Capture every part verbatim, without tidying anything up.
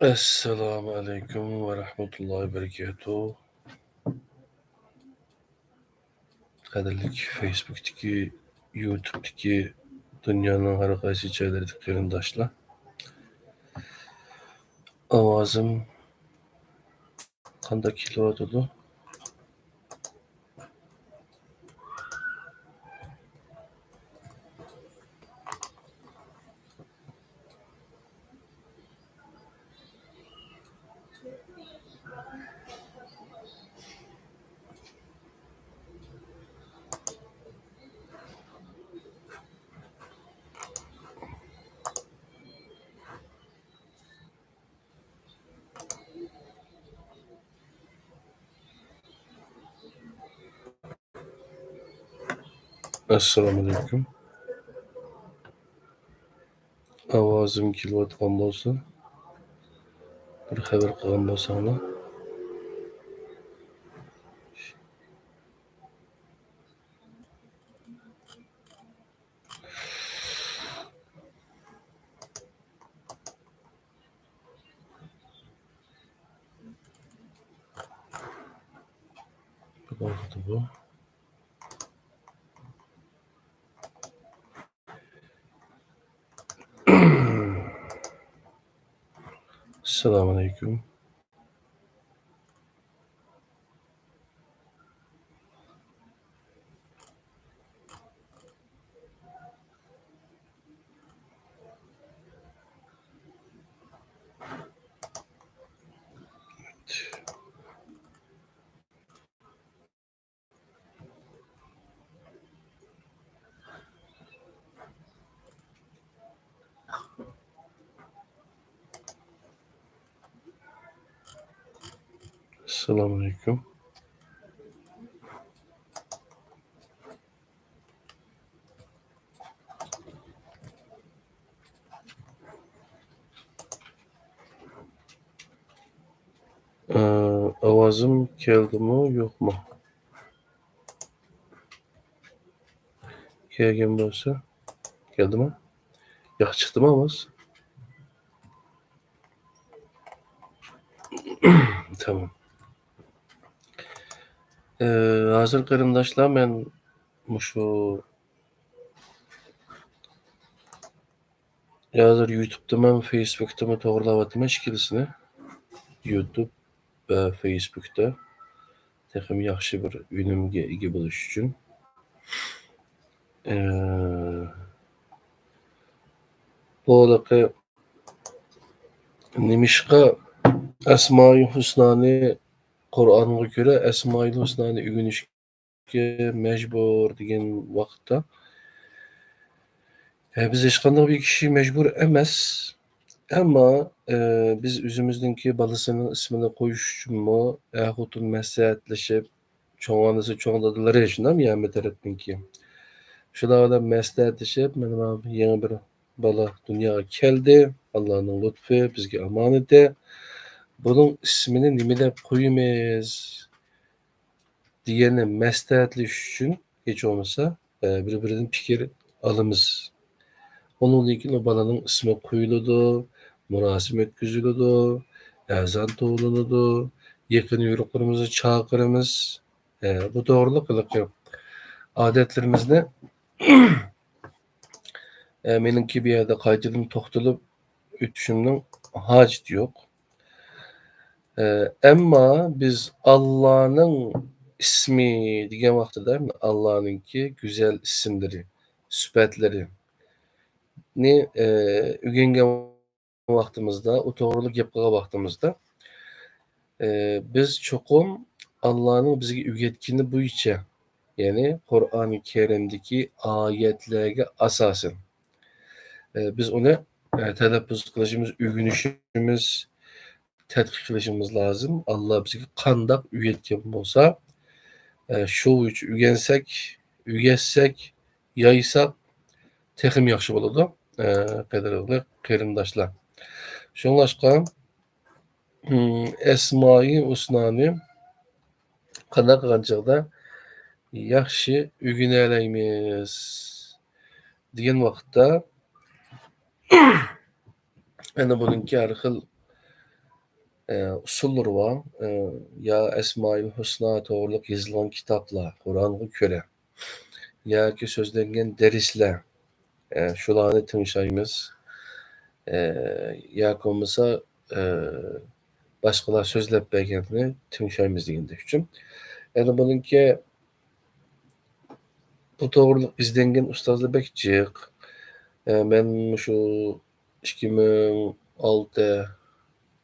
ئەسسالامۇ ئەلەيكۇم ۋە رەھمەتۇللاھى ۋە بەرىكاتۇھ. قەدىرلىك فېيسبۇكتىكى، يۇتۇبتىكى، دۇنيانىڭ ھەر قايسى جايلىرىدىكى قېرىنداشلار. ئاۋازىم قانداق كېلىۋاتىدۇ؟ ئەسسالامۇئەلەيكۇم. ئاۋازىم كېلىۋاتقان بولسا، بىر خەۋەر قىلغان بولساڭلار. ئەسسالامۇئەلەيكۇم. ئەسسالامۇئەلەيكۇم. ئاۋازىم كەلدىمۇ، يوقمۇ؟ كەلگەن بولسا، كەلدىمۇ؟ ياخشى چىقتىمۇ ئاۋاز؟ تامام. ئى، ھازىر قېرىنداشلار، مەن مۇشۇ ھازىر يۇتۇبتىمۇ، فېيسبۇكتىمۇ توغرىلاۋاتىمەن ئىككىلىسىنى. يۇتۇب ۋە فېيسبۇكتا تېخىمۇ ياخشى بىر ئۈنۈمگە ئىگە بولۇش ئۈچۈن. ئى، بۇ ھېلىقى نېمىشقا ئەسمائىل ھۇسنانى، قۇرئانغا كۆرە ئەسمائىل ھۇسنانى ئۆگىنىش مەجبۇر دېگەن ۋاقىتتا، ئە، بىز ھېچقانداق بىر كىشى مەجبۇر ئەمەس. ئەمما، ئە، بىز ئۆزىمىزنىڭكى بالىسىنىڭ ئىسمىنى قويۇش ئۈچۈنمۇ ئەر-خوتۇن مەسلىھەتلىشىپ، چوڭ ئانىسى، چوڭ دادىلىرى، شۇنداقمۇ، ھەممە تەرەپنىڭكى؟ شۇلار بىلەن مەسلىھەتلىشىپ، مانا يېڭى بىر بالا دۇنياغا كەلدى. ئاللانىڭ لۇتپى، بىزگە ئامانىتى. بۇنىڭ ئىسمىنى نېمە دەپ قويىمىز؟ دېگەننى مەسلىھەتلىشىش ئۈچۈن ھېچ بولمىسا، ئە، بىر-بىرىدىن پىكىر ئالىمىز. ئۇنىڭدىن كېيىن ئۇ بالىنىڭ ئىسمى قويۇلىدۇ، مۇراسىم ئۆتكۈزۈلىدۇ، ئەزان توۋلىنىدۇ، يېقىن يورۇقلىرىمىزنى چاقىرىمىز. ئە، بۇ توغرىلىق ھېلىقى ئادەتلىرىمىزنى ئە، مېنىڭكى بۇ يەردە قايتىدىن توختىلىپ ئۆتۈشۈمنىڭ ھاجىتى يوق. ئە، ئەمما بىز ئاللانىڭ ئىسمى دېگەن ۋاقتىدا، ئاللانىڭكى گۈزەل ئىسىملىرى، سۈپەتلىرىنى، ئە، ئۆگەنگەن ۋاقتىمىزدا، ئۇ توغرىلىق گەپ قىلغان ۋاقتىمىزدا، ئى، بىز چوقۇم ئاللانىڭ بىزگە ئۆگەتكىنى بويىچە، يەنى قۇرئانى كەرىمدىكى ئايەتلەرگە ئاساسەن، ئى، بىز ئۇنى، ئى، تەلەپپۇز قىلىشىمىز، ئۆگىنىشىمىز، تەتقىق قىلىشىمىز لازىم. ئاللا بىزگە قانداق ئۆگەتكەن بولسا، ئى، شۇ بويىچە ئۆگەنسەك، ئۆگەتسەك، يايساق تېخىمۇ ياخشى بولىدۇ، ئە، قەدىرلىك قېرىنداشلار. شۇڭلاشقا، ئەسمائى ھۇسنانى قانداق قىلغان چاغدا ياخشى ئۆگىنەلەيمىز دېگەن ۋاقىتتا، ئەنە بۇنىڭكى ھەر خىل ئۇسۇللىرى بار. ئە، يا ئەسمائىل ھۇسنا توغرۇلۇق يېزىلغان كىتابلار، قۇرئانغا كۆرە ياكى سۆزلەنگەن دەرسلەر، ئە، شۇلارنى تىڭشايمىز. ئە، ياكى بولمىسا، ئە، باشقىلار سۆزلەپ بەرگەننى تىڭشايمىز دېگەندەك ئۈچۈن. يەنى بۇنىڭكى بۇ توغرۇلۇق ئىزدەنگەن ئۇستازلار بەك جىق. ئە، مەن مۇشۇ ئىككى مىڭ ئالتە،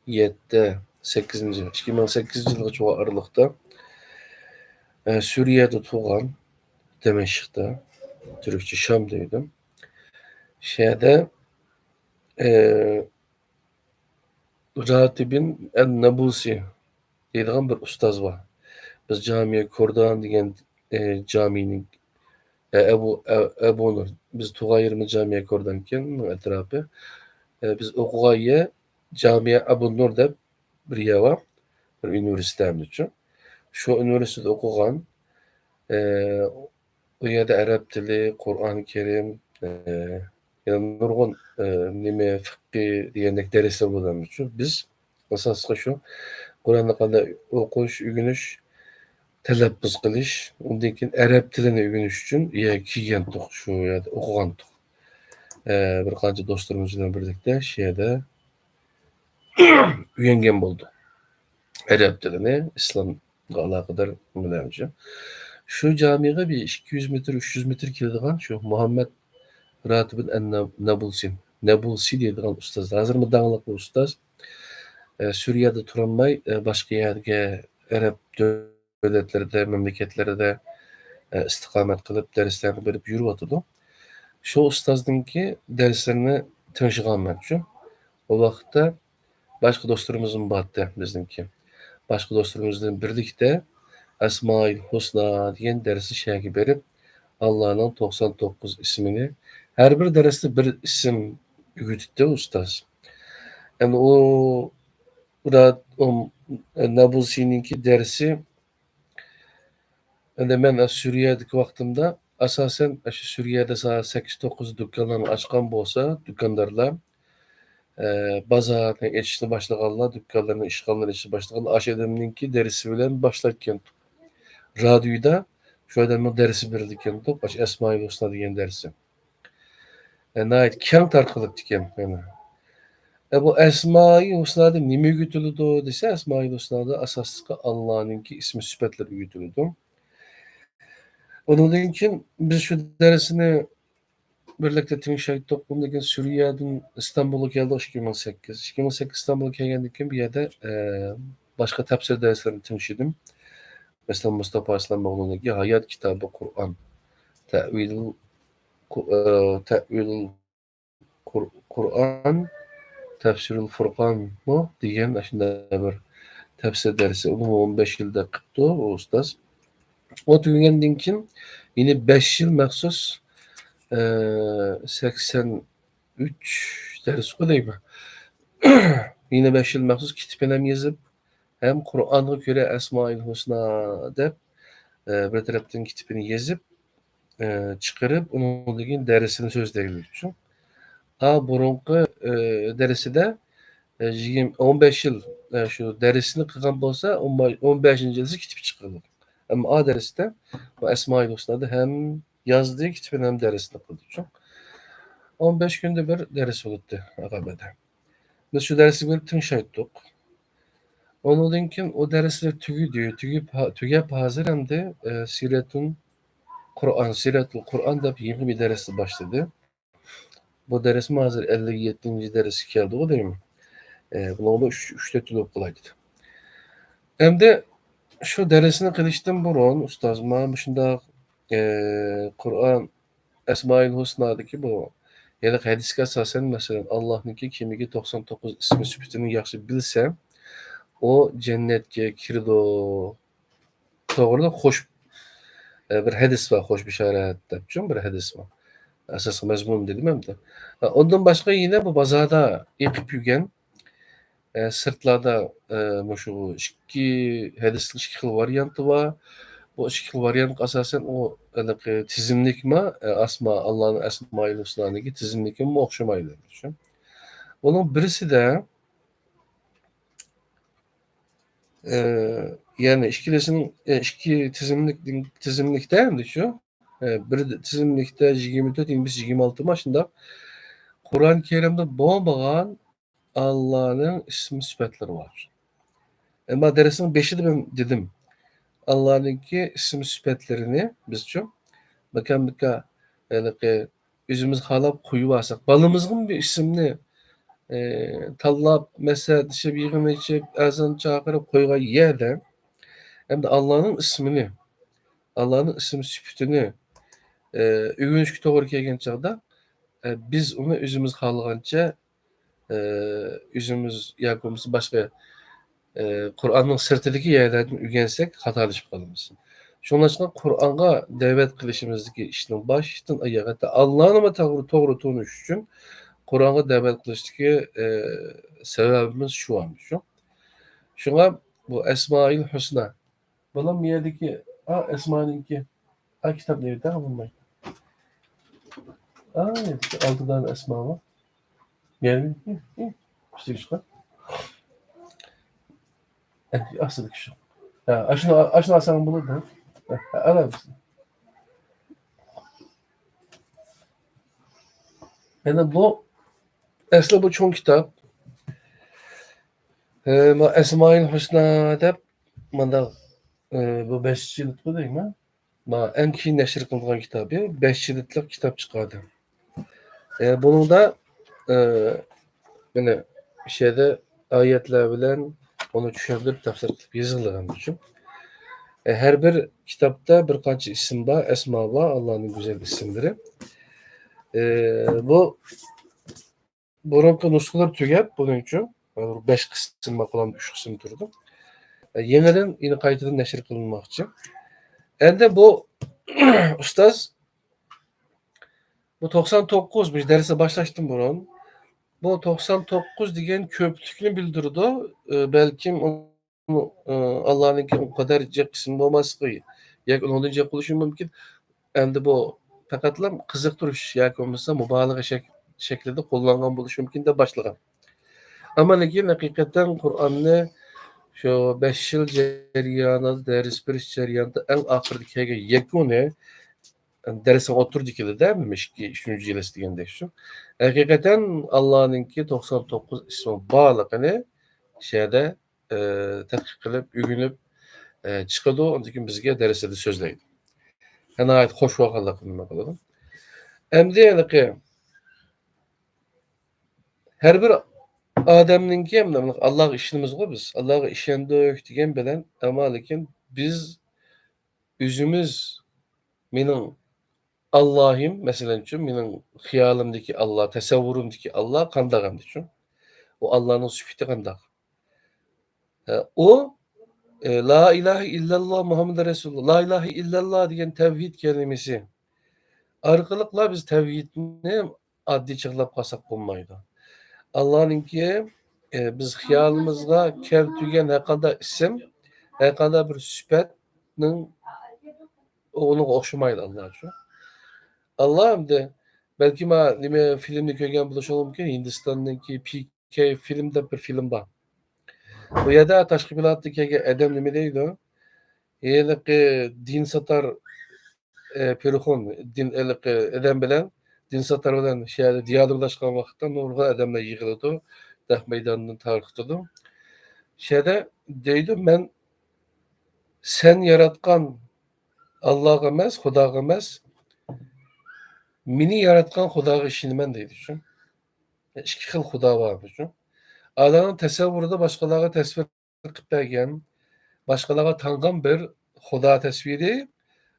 يەتتە، سەككىزىنچى، ئىككى مىڭ سەككىزىنچى يىلغىچە بار ئارىلىقتا، ئە، سۈرىيەدە تۇغان، دىمەشقتا، تۈركچە شام دەيدۇ. شۇ يەردە، ئە، راتىبىن ئەن نابۇلسى دەيدىغان بىر ئۇستاز بار. بىز جامىيە كوردان دېگەن، ئە، جامىنىڭ، ئە، ئەبۇ، ئە-، ئەبۇ نۇر. بىز تۇغان يېرىمىز جامىيە كوردان ئىكەن، ئۇنىڭ ئەتراپى. ئە، بىز ئوقۇغان يەر جامىيە ئەبۇ نۇر دەپ بىر يەر بار. بىر ئۇنىۋېرسىتېت ھەمدىچۇ. شۇ ئۇنىۋېرسىتېتتا ئوقۇغان. ئە، ئۇ يەردە ئەرەب تىلى، قۇرئان كەرىم، ئە، يەنە نۇرغۇن، ئە، نېمە، فىققى دېگەندەك دەرسلەر بولىدۇ. بىز ئاساسلىقى شۇ قۇرئاننى قانداق ئوقۇش، ئۆگىنىش، تەلەپپۇز قىلىش، ئۇندىن كېيىن ئەرەب تىلىنى ئۆگىنىش ئۈچۈن يەرگە كەلگەنتۇق، شۇ يەردە ئوقۇغانتۇق. ئە، بىر قانچە دوستلىرىمىز بىلەن بىرلىكتە شۇ يەردە ئۆگەنگەن بولدۇق. ئەرەب تىلىنى ئىسلامغا ئالاقىدار نېمىلەرنى. شۇ جامىغا بىر ئىككى يۈز مېتىر، ئۈچ يۈز مېتىر كېلىدىغان شۇ مۇھەممەد راتىبىن ئەن نابۇلسى، نابۇلسى دەيدىغان ئۇستاز. ھازىرمۇ داڭلىق بۇ ئۇستاز. ئە، سۈرىيەدە تۇرالماي، ئە، باشقا يەرگە، ئەرەب دۆلەتلىرىدە، مەملىكەتلىرىدە، ئە، ئىستىقامەت قىلىپ، دەرسلەرنى بېرىپ يۈرۈۋاتىدۇ. شۇ ئۇستازنىڭكى دەرسلىرىنى تىڭشىغانمەن شۇ. ئۇ ۋاقىتتا باشقا دوستلىرىمىزمۇ بارتتى بىزنىڭكى. باشقا دوستلىرىمىز بىلەن بىرلىكتە ئەسمائىل ھۇسنا دېگەن دەرسنى شەھەرگە بېرىپ، ئاللانىڭ توقسان توققۇز ئىسمىنى، ھەر بىر دەرستە بىر ئىسىم ئۆگىتىتتى ئۇستاز. ئەمدى ئۇ، ئۇ، ئۇ نابۇلسىنىڭكى دەرسى، ئەمدى مەن سۈرىيەدىكى ۋاقتىمدا، ئاساسەن، ئاشۇ سۈرىيەدە سائەت سەككىز، توققۇز دۇكانلارنى ئاچقان بولسا، دۇكاندارلار، ئە، بازارنى ئېچىشنى باشلىغانلار، دۇكانلارنى، ئىشخانىلارنى ئېچىشنى باشلىغانلار، ئاشۇ ئادەمنىڭكى دەرسى بىلەن باشلايدىكەنتۇق. رادىيودا شۇ ئادەمنىڭ دەرسى بېرىلىدىكەنتۇق، ئاشۇ ئەسمائىل ھۇسنا دېگەن دەرسى. ئە، ناھايىتى كەڭ تارقىلىپتىكەن يەنە. ئە، بۇ ئەسمائىل ھۇسنادا نېمە ئۆگىتىلىدۇ دېسە، ئەسمائىل ھۇسنادا ئاساسلىقى ئاللانىڭكى ئىسمى سۈپەتلىرى ئۆگىتىلىدۇ. ئۇنىڭدىن كېيىن بىز شۇ دەرسنى بىرلىكتە تىڭشايتتۇق. ئۇندىن كېيىن سۈرىيەدىن ئىستانبۇلغا كەلدۇق، ئىككى مىڭ سەككىز. ئىككى مىڭ سەككىز ئىستانبۇلغا كەلگەندىن كېيىن بۇ يەردە، ئە، باشقا تەپسىر دەرسلىرىنى تىڭشىدىم. مەسىلەن، مۇستافا ئىسلام ئوغلۇنىڭكى ھايات كىتابى قۇرئان، تەئۋىلۇل قۇ-، ئە، تەئۋىلۇل قۇر-، قۇرئان، تەفسىرۇل فۇرقانمۇ دېگەن ئاشۇنداق بىر تەپسىر دەرسى. ئۇنىمۇ ئون بەش يىلدا قىپتۇ ئۇ ئۇستاز. ئۇ تۈگىگەندىن كېيىن يەنە بەش يىل مەخسۇس، ئە، سەكسەن ئۈچ دەرسقۇ دەيمەن. يەنە بەش يىل مەخسۇس كىتابىنى ھەم يېزىپ، ھەم قۇرئانغا كۆرە ئەسمائىل ھۇسنا دەپ، ئە، بىر تەرەپتىن كىتابىنى يېزىپ، ئە، چىقىرىپ، ئۇنىڭدىن كېيىن دەرسىنى سۆزلەيلى ئۈچۈن. ئا، بۇرۇنقى، ئە، دەرسىدە، ئە، يىگىرمە، ئون بەش يىل، ئە، شۇ دەرسنى قىلغان بولسا، ئون بەشىنچى يىلىسى كىتاب چىقىرىدۇ. ئەمما ئا دەرستە بۇ ئەسمائىل ھۇسنادا ھەم يازدى، كىتابىنى ھەم دەرسنى قىلدى ئۈچۈن. ئون بەش كۈندە بىر دەرس بولاتتى ئاقابەتتە. بىز شۇ دەرسكە بېرىپ تىڭشايتتۇق. ئۇنىڭدىن كېيىن ئۇ دەرسلەر تۈگىدى. تۈگىپ، تۈگەپ ھازىر ئەمدى، ئە، سىرەتۇن قۇرئان، سىرەتۇل قۇرئان دەپ يېڭى بىر دەرسنى باشلىدى. بۇ دەرسمۇ ھازىر ئەللىك يەتتىنچى دەرسكە كەلدىغۇ دەيمەن. ئە، بۇنىڭدا ئۈچ، ئۈچ تۆت يىل بولۇپ قالايدى. ئەمدى شۇ دەرسنى قىلىشتىن بۇرۇن ئۇستاز مانا مۇشۇنداق، ئە، قۇرئان ئەسمائىل ھۇسنادىكى بۇ ھېلىقى ھەدىسكە ئاساسەن، مەسىلەن، ئاللاھنىڭكى كىمىگە توقسان توققۇز ئىسمى سۈپىتىنى ياخشى بىلسە، ئۇ جەننەتكە كىرىدۇ. توغرىلىق خوش، ئە، بىر ھەدىس بار، خوش بېشارەت دەپ چوڭ بىر ھەدىس بار. ئاساسلىق مەزمۇن دېدىم ئەمدى. ئە، ئۇندىن باشقا يەنە بۇ بازاردا ئېقىپ يۈرگەن، ئە، سىرتلاردا، ئە، مۇشۇ ئىككى ھەدىسنىڭ ئىككى خىل ۋارىيانتى بار. بۇ ئىككى خىل ۋارىيانتقا ئاساسەن ئۇ ھېلىقى تىزىملىكمۇ، ئە، ئاسما-، ئاللانىڭ ئەسمائىل ھۇسنانىڭكى تىزىملىكىمۇ ئوخشىمايدۇ. شۇ. ئۇنىڭ بىرسىدە ئە، يەنى ئىككىلىسىنىڭ، ئە، ئىككى تىزىملىك، تىزىملىكتە ئەمدى شۇ، ئە، بىر تىزىملىكتە يىگىرمە تۆت، يىگىرمە بەش، يىگىرمە ئالتە ما شۇنداق. قۇرئان كەرىمدە بولمىغان ئاللانىڭ ئىسىم سۈپەتلىرى بار. ئەمما دەرسنىڭ بېشىدا مەن دېدىم، ئاللانىڭكى ئىسىم سۈپەتلىرىنى بىزچۇ ماكان-ماكان ھېلىقى ئۆزىمىز خالاپ قويۇۋالساق، بالىمىزغىمۇ بىر ئىسىمنى، ئى، تاللاپ، مەسلىھەتلىشىپ، يىغىن ئېچىپ، ئەزان چاقىرىپ قويغان يەردە، ئەمدى ئاللانىڭ ئىسمىنى، ئاللانىڭ ئىسىم سۈپىتىنى، ئى، ئۆگىنىشكە توغرا كەلگەن چاغدا، ئى، بىز ئۇنى ئۆزىمىز خالىغانچە ئى، ئۆزىمىز ياكى بولمىسا باشقا، ئى، قۇرئاننىڭ سىرتىدىكى يەرلەردىن ئۆگەنسەك خاتالىشىپ قالىمىز. شۇڭلاشقا قۇرئانغا دەۋەت قىلىشىمىزدىكى ئىشنىڭ باشتىن ئاياغ، ھەتتا ئاللانىمۇ توغرا، توغرا تونۇش ئۈچۈن قۇرئانغا دەۋەت قىلىشتىكى، ئى، سەۋەبىمىز شۇ، شۇ. شۇڭا بۇ ئەسمائىل ھۇسنا بالام، بۇ يەردىكى، ئا، ئەسمانىڭكى، ئا، كىتاب نېمىدە بولماي؟ ئا، يەردىكى ئالتە دانە ئەسما بار. يەرمىكى؟ ئى، ئۈستىگە چىقار. ئە، ئاستىدىكى شۇ. ھە، ئاشۇنى، ئاشۇنى ئالساڭ بولىدۇ. ھە، ھە، ئالامسىز. يەنە بۇ، ئەسلى بۇ چوڭ كىتاب. ئە، ما ئەسمائىل ھۇسنا دەپ، مانداق، ئى، بۇ بەش جىلدقۇ دەيمەن. ما ئەڭ كېيىن نەشر قىلىنغان كىتابى، بەش جىلدلىق كىتاب چىقاردى. ئى، بۇنىڭدا، ئى، مانا شۇ يەردە ئايەتلەر بىلەن ئۇنى چۈشەندۈرۈپ، تەپسىر قىلىپ يېزىلغان ئۈچۈن. ئى، ھەر بىر كىتابتا بىر قانچە ئىسىم بار، ئەسما بار، ئاللانىڭ گۈزەل ئىسىملىرى. ئى، بۇ بۇرۇنقى نۇسخىلار تۈگەپ، بۇنىڭ ئۈچۈن بەش قىسىم ماقۇلام، ئۈچ قىسىم تۇرىدۇ. يېڭىدىن، يەنە قايتىدىن نەشر قىلىنماقچى. ئەندى بۇ ئۇستاز، بۇ توقسان توققۇز، بىز دەرسنى باشلاشتىن بۇرۇن، بۇ توقسان توققۇز دېگەن كۆپلۈكنى بىلدۈرىدۇ. بەلكىم ئۇ، ئاللانىڭكى ئۇ قەدەر جىق ئىسمى بولماسلىقى ياكى ئۇنىڭدىن جىق بولۇشى مۇمكىن. ئەمدى بۇ پەقەتلا قىزىقتۇرۇش ياكى بولمىسا مۇبالىغە شەك-، شەكلىدە قوللانغان بولۇشى مۇمكىن دەپ باشلىغان. ئەمما لېكىن ھەقىقەتەن قۇرئاننى شۇ بەش يىل جەريانىدا، دەرس بېرىش جەريانىدا ئەڭ ئاخىرىدا كەلگەن يەكۈنى، دەرسنىڭ ئوتتۇرىدىكىلىدە، ئىككى، ئۈچىنچى يىلى دېگەندەك شۇ. ھەقىقەتەن ئاللانىڭكى توقسان توققۇز ئىسمى بارلىقىنى شۇ يەردە ئى، تەتقىق قىلىپ، ئۆگىنىپ، ئى، چىقىدۇ، ئاندىن كېيىن بىزگە دەرسلەردە سۆزلەيدۇ. ناھايىتى خوش بولغانلىقىنى نېمە قىلىدۇ. ئەمدى ھېلىقى ھەر بىر ئادەمنىڭكى، ئاللاغا ئىشىنىمىزغۇ بىز، ئاللاغا ئىشەندۇق دېگەن بىلەن، ئەمما لېكىن بىز ئۆزىمىز، مېنىڭ ئاللاھىم، مەسىلەن ئۈچۈن، مېنىڭ خىيالىمدىكى ئاللا، تەسەۋۋۇرۇمدىكى ئاللا قانداق ئەمدى شۇ؟ ئۇ ئاللانىڭ سۈپىتى قانداق؟ ھە، ئۇ، ئى، لا ئىلاھە ئىللەللا مۇھەممەد رەسۇلۇللا، لا ئىلاھە ئىللەللا دېگەن تەۋھىد كەلىمىسى ئارقىلىقلا بىز تەۋھىدنى ئاددىي چىغلاپ قالساق بولمايدۇ. ئاللانىڭكى، ئى، بىز خىيالىمىزغا كەلتۈرگەن ھەرقانداق ئىسىم، ھەرقانداق بىر سۈپەتنىڭ ئۇنىڭغا ئوخشىمايدۇ ئاللا شۇ. ئاللا ئەمدى، بەلكىم، ھە، نېمە، فىلىمنى كۆرگەن بولۇشىڭىز مۇمكىن، ھىندىستاننىڭكى پى كەي فىلىم دەپ بىر فىلىم بار. بۇ يەردە تاشقى پىلاندا كەلگەن ئادەم نېمە دەيدۇ؟ ھېلىقى دىن ساتار، ئى، پىرخون، دىن، ھېلىقى ئادەم بىلەن، دىن ساتار بىلەن شۇ يەردە دىيالوگلاشقان ۋاقىتتا نۇرغۇن ئادەملەر يىغىلىدۇ، نەق مەيداندىن تارقىتىدۇ. شۇ يەردە دەيدۇ، مەن سەن ياراتقان ئاللاغا ئەمەس، خۇداغا ئەمەس، مېنى ياراتقان خۇداغا ئىشىنىمەن دەيدۇ شۇ. ئىككى خىل خۇدا بار شۇ. ئادەمنىڭ تەسەۋۋۇرىدا باشقىلارغا تەسۋىر قىلىپ بەرگەن، باشقىلارغا تاڭغان بىر خۇدا تەسۋىرى،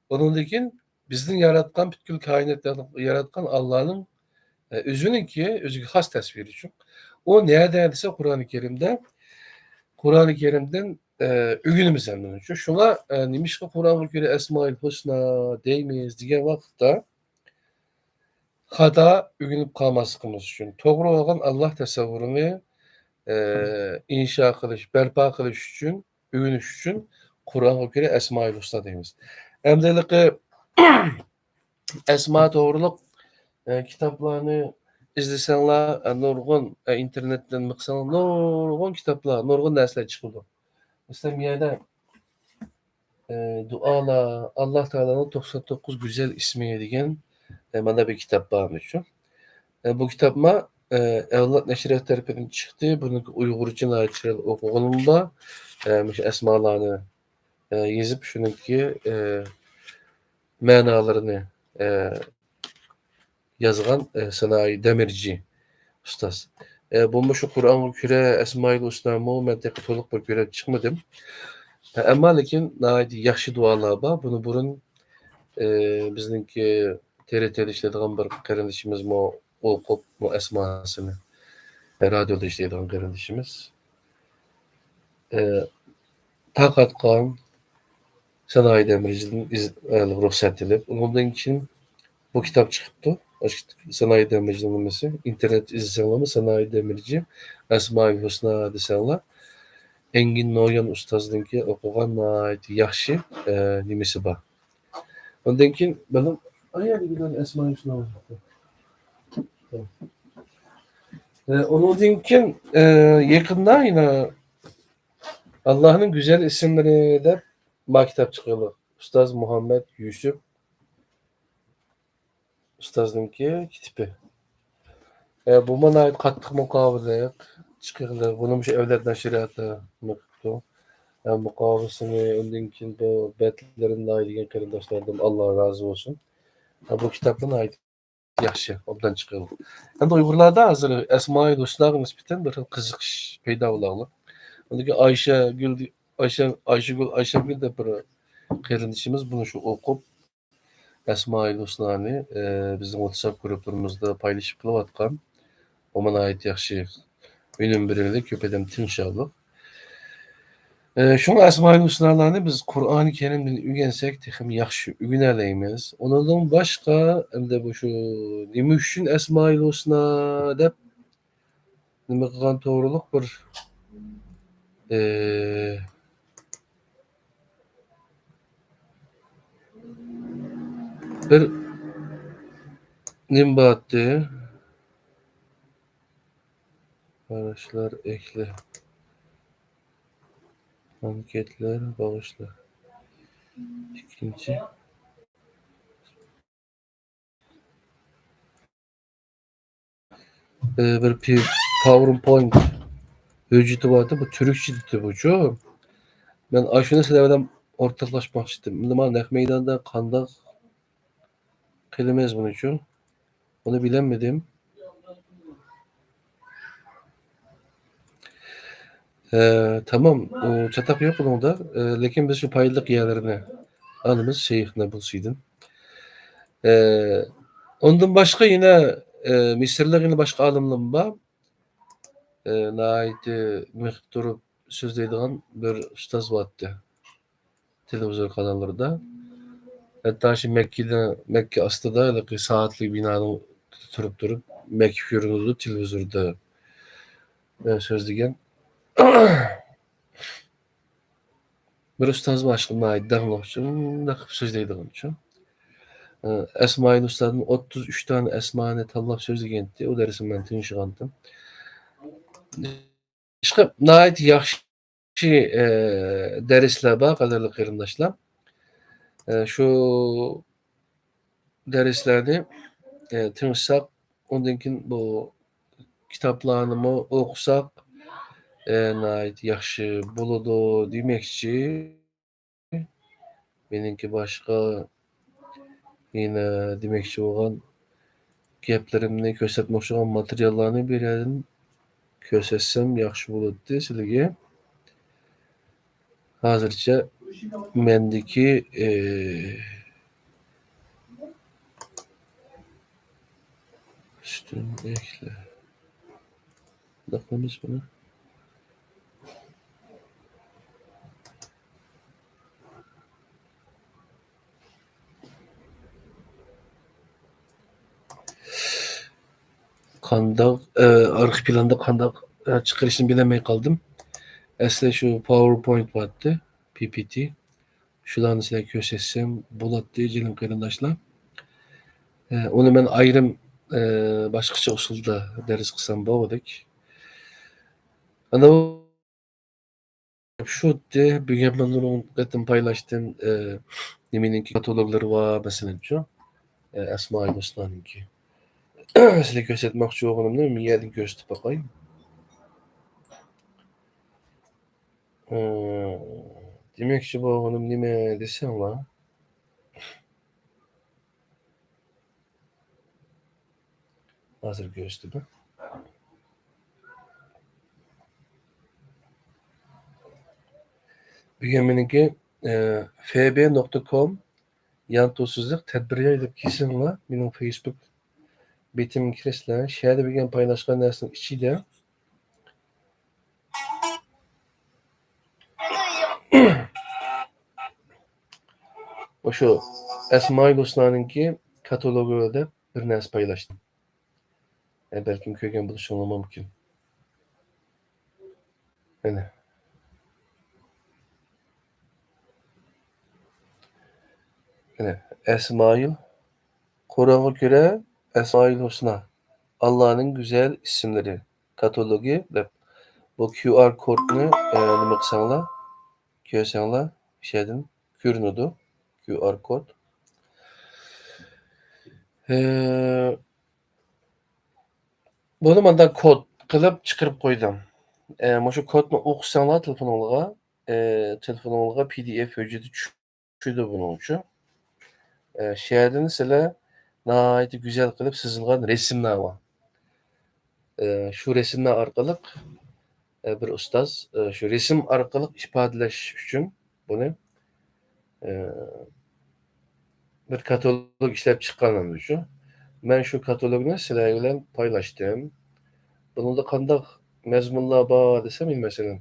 ئۇنىڭدىن كېيىن بىزنى ياراتقان، پۈتكۈل كائىناتنى ياراتقان ئاللانىڭ، ئە، ئۆزىنىڭكى، ئۆزىگە خاس تەسۋىرى شۇ. ئۇ نەدە دېسە، قۇرئانى كەرىمدە، قۇرئانى كەرىمدىن، ئە، ئۆگىنىمىز ئەمدى شۇ. شۇڭا، ئە، نېمىشقا قۇرئانغا كۆرە ئەسمائىل ھۇسنا دەيمىز دېگەن ۋاقىتتا، خاتا ئۆگىنىپ قالماسلىقىمىز ئۈچۈن، توغرا بولغان ئاللا تەسەۋۋۇرىنى، ئە، ئىنشا قىلىش، بەرپا قىلىش ئۈچۈن، ئۆگىنىش ئۈچۈن قۇرئانغا كۆرە ئەسمائىل ھۇسنا دەيمىز. ئەمدى ھېلىقى ئەسما توغرۇلۇق، ئە، كىتابلارنى ئىزدىسەڭلار، ئە، نۇرغۇن، ئە، ئىنتېرنېتتىن بېقساڭلار، نۇرغۇن كىتابلار، نۇرغۇن نەرسىلەر چىقىدۇ. مەسىلەن، بۇ يەردە، ئە، دۇئالار، ئاللا تائالانىڭ توقسان توققۇز گۈزەل ئىسمى دېگەن، ئە، مانا بىر كىتاب بار شۇ. ئە، بۇ كىتابما، ئە، ئەۋلاد نەشرىيات تەرىپىدىن چىقتى. بۇنىڭكى ئۇيغۇرچە ناھايىتى چىرايلىق ئوقۇغىنىمدا، ئە، مۇشۇ ئەسمالارنى، ئە، يېزىپ، شۇنىڭكى، ئە، مەنالىرىنى، ئە، يازغان، ئە، سانائى دەمىرچى ئۇستاز. ئە، بۇمۇ شۇ قۇرئانغا كۆرە ئەسمائىل ھۇسنامۇ مەن تېخى تولۇق بىر كۆرۈپ چىقمىدىم. ئە، ئەمما لېكىن ناھايىتى ياخشى دۇئالار بار. بۇنى بۇرۇن، ئە، بىزنىڭكى تېرە تېرە ئىشلەيدىغان بىر قېرىندىشىمىزمۇ ئوقۇپ، بۇ ئەسماسىنى، ئە، رادىيودا ئىشلەيدىغان قېرىندىشىمىز. ئە، تارقاتقان سانائى دەمىرچىدىن ئىز-، ئە، رۇخسەت ئېلىپ، ئۇنىڭدىن كېيىن بۇ كىتاب چىقىپتۇ. ئاشۇ سانائى دەمىرچىنىڭ نېمىسى، ئىنتېرنېتتا ئىزدىسەڭلارمۇ، سانائى دەمىرچى، ئەسمائىل ھۇسنا دېسەڭلار، ئەنگىن نويان ئۇستازنىڭكى ئوقۇغان ناھايىتى ياخشى، ئە، نېمىسى بار. ئۇندىن كېيىن بىلىم، ئەسمائىل ھۇسنا. ئە، ئۇنىڭدىن كېيىن، ئە، يېقىندا يەنە ئاللانىڭ گۈزەل ئىسىملىرى دەپ ما كىتاب چىقىدۇ. ئۇستاز مۇھەممەد يۈسۈپ ئۇستازنىڭكى كىتابى. ئە، بۇمۇ ناھايىتى قاتتىق مۇقاۋىلىق، چىقىقلىق. بۇنى مۇشۇ ئەۋلاد نەشرىياتى نېمە قىپتۇ. ئە، مۇقاۋىسىنى، ئۇندىن كېيىن بۇ بەتلىرىنى ناھايىتى دېگەن قېرىنداشلاردىن ئاللا رازى بولسۇن. ئە، بۇ كىتابمۇ ناھايىتى ياخشى، ئوبدان چىقىدۇ. ئەمدى ئۇيغۇرلاردا ھازىر ئەسمائىل ھۇسناغا نىسبەتەن بىر خىل قىزىقىش پەيدا بولغان. ئۇندىكى ئايشەگۈل، ئايشە-، ئايشىگۈل، ئايشەمگۈل دەپ بىر قېرىندىشىمىز بۇنى شۇ ئوقۇپ، ئەسمائىل ھۇسنانى، ئە، بىزنىڭ ۋاتساپ گۇرۇپپىلىرىمىزدا پايلىشىپ قىلىۋاتقان. ئۇمۇ ناھايىتى ياخشى ئۈنۈم بېرىدۇ، كۆپ ئادەم تىڭشاۋلىق. ئە، شۇڭا ئەسمائىل ھۇسنالارنى بىز قۇرئانى كەرىمدىن ئۆگەنسەك، تېخىمۇ ياخشى ئۆگىنەلەيمىز. ئۇنىڭدىن باشقا، ئەمدى بۇ شۇ نېمە ئۈچۈن ئەسمائىل ھۇسنا دەپ نېمە قىلغان توغرۇلۇق بىر، ئە، بىر نېمە بارتتى؟ قاراشلار ئەھلى. ئانكېتلار، باغىشلار. ئىككىنچى. ئە، بىر پى-، پاۋېرپوينت ھۆججىتى بارتتى، بۇ تۈركچە دېدى بۇچۇ. مەن ئاشۇنى سىلەر بىلەن ئورتاقلاشماقچى ئىدىم. ئەمدى مانا نەق مەيداندا قانداق قىلىمىز بۇنىچۇ؟ بۇنى بىلەلمىدىم. ئە، تامام، ئۇ چاتاق يوق بۇنىڭدا. ئە، لېكىن بىز شۇ پايدىلىق يەرلىرىنى ئالىمىز شەيخ نابۇلسىدىن. ئە، ئۇندىن باشقا يەنە، ئە، مىسىرلىق يەنە باشقا ئالىملىرىمۇ بار. ئە، ناھايىتى مېقىپ تۇرۇپ سۆزلەيدىغان بىر ئۇستاز بارتتى. تېلېۋىزور قاناللىرىدا. ھەتتا شۇ مەككىدە، مەككە ئاستىدا ھېلىقى سائەتلىك بىنانىڭ تۇرۇپ تۇرۇپ، مەككە كۆرۈنىدۇ تېلېۋىزوردا، ئە، سۆزلىگەن. بىر ئۇستاز بار، شۇنداق داڭلىق، شۇنداق قىلىپ سۆزلەيدىغان شۇ. ئە، ئەسمائىل ئۇستازدىن ئوتتۇز ئۈچ دانە ئەسمانى تاللاپ سۆزلىگەنتى، ئۇ دەرسنى مەن تىڭشىغانتىم. ئىشقىلىپ ناھايىتى ياخشى، ئە، دەرسلەر بار، قەدىرلىك قېرىنداشلار. ئە، شۇ دەرسلەرنى، ئە، تىڭشىساق، ئۇندىن كېيىن بۇ كىتابلارنىمۇ ئوقۇساق، ئە، ناھايىتى ياخشى بولىدۇ دېمەكچى. مېنىڭكى باشقا يەنە دېمەكچى بولغان گەپلىرىمنى كۆرسەتمەكچى بولغان ماتېرىياللارنى بىرەردىن كۆرسەتسەم ياخشى بولاتتى سىلىگە. ھازىرچە مەندىكى، ئى، ئۈستۈن ئەھلى. قانداق قىلىمىز بۇنى؟ قانداق، ئە، ئارقا پىلاندا قانداق، ئە، چىقىرىشنى بىلەلمەي قالدىم. ئەسلى شۇ پاۋېرپوينت بارتتى، پى پى تى. شۇلارنى سىلەرگە كۆرسەتسەم بولاتتى، جېنىم قېرىنداشلار. ئە، ئۇنى مەن ئايرىم، ئە، باشقىچە ئۇسۇلدا دەرس قىلسام بولغۇدەك. ئانا، ئوخشىدى. بۈگۈن مەن نۇرغۇن قېتىم پايلاشتىم. ئە، نېمىنىڭكى كاتالوگلىرى بار، مەسىلەنچۇ. ئە، ئەسمائىل ھۇسنانىڭكى. سىلەرگە كۆرسەتمەكچى بولغىنىمنى مۇ يەردىن كۆرسىتىپ باقاي. ئە، دېمەكچى بولغىنىم نېمە دېسەڭلار. ھازىر كۆرسىتىمەن. بۈگۈن مېنىڭكى، ئە، فب نۇقتا كوم يانتۇ سىزىق تەدبىر ياي دەپ كىرسەڭلار، مېنىڭ فېيسبۇك بېتىمگە كىرىسىلەر. شەدە بۈگۈن پايلاشقان نەرسىنىڭ ئىچىدە مۇشۇ ئەسمائىل ھۇسنانىڭكى كاتالوگى دەپ بىر نەرسە پايلاشتىم. ئە، بەلكىم كۆرگەن بولۇشۇڭلار مۇمكىن. مانا. مانا، ئەسمائىل، قۇرئانغا كۆرە ئەسمائىل ھۇسنا، ئاللانىڭ گۈزەل ئىسىملىرى كاتالوگى دەپ بۇ كيۇ ئار كودنى، ئە، نېمە قىلساڭلار، كۆرسەڭلار، شۇ يەردىن كۆرۈنىدۇ، كيۇ ئار كود. ئە، بۇنى مانداق كود قىلىپ چىقىرىپ قويدۇم. ئە، مۇشۇ كودنى ئوقۇساڭلار تېلېفونۇڭلارغا، ئە، تېلېفونۇڭلارغا پى دى ئېف ھۆججىتى چۈشىدۇ بۇنىڭ ئۈچۈن. ئە، شۇ يەردىن سىلەر ناھايىتى گۈزەل قىلىپ سىزىلغان رەسىملەر بار. ئە، شۇ رەسىملەر ئارقىلىق، ئە، بىر ئۇستاز، ئە، شۇ رەسىم ئارقىلىق ئىپادىلەش ئۈچۈن بۇنى، ئە، بىر كاتالوگ ئىشلەپ چىققان ئەمدى شۇ. مەن شۇ كاتالوگنى سىلەر بىلەن پايلاشتىم. بۇنىڭدا قانداق مەزمۇنلار بار دېسەم، مەسىلەن،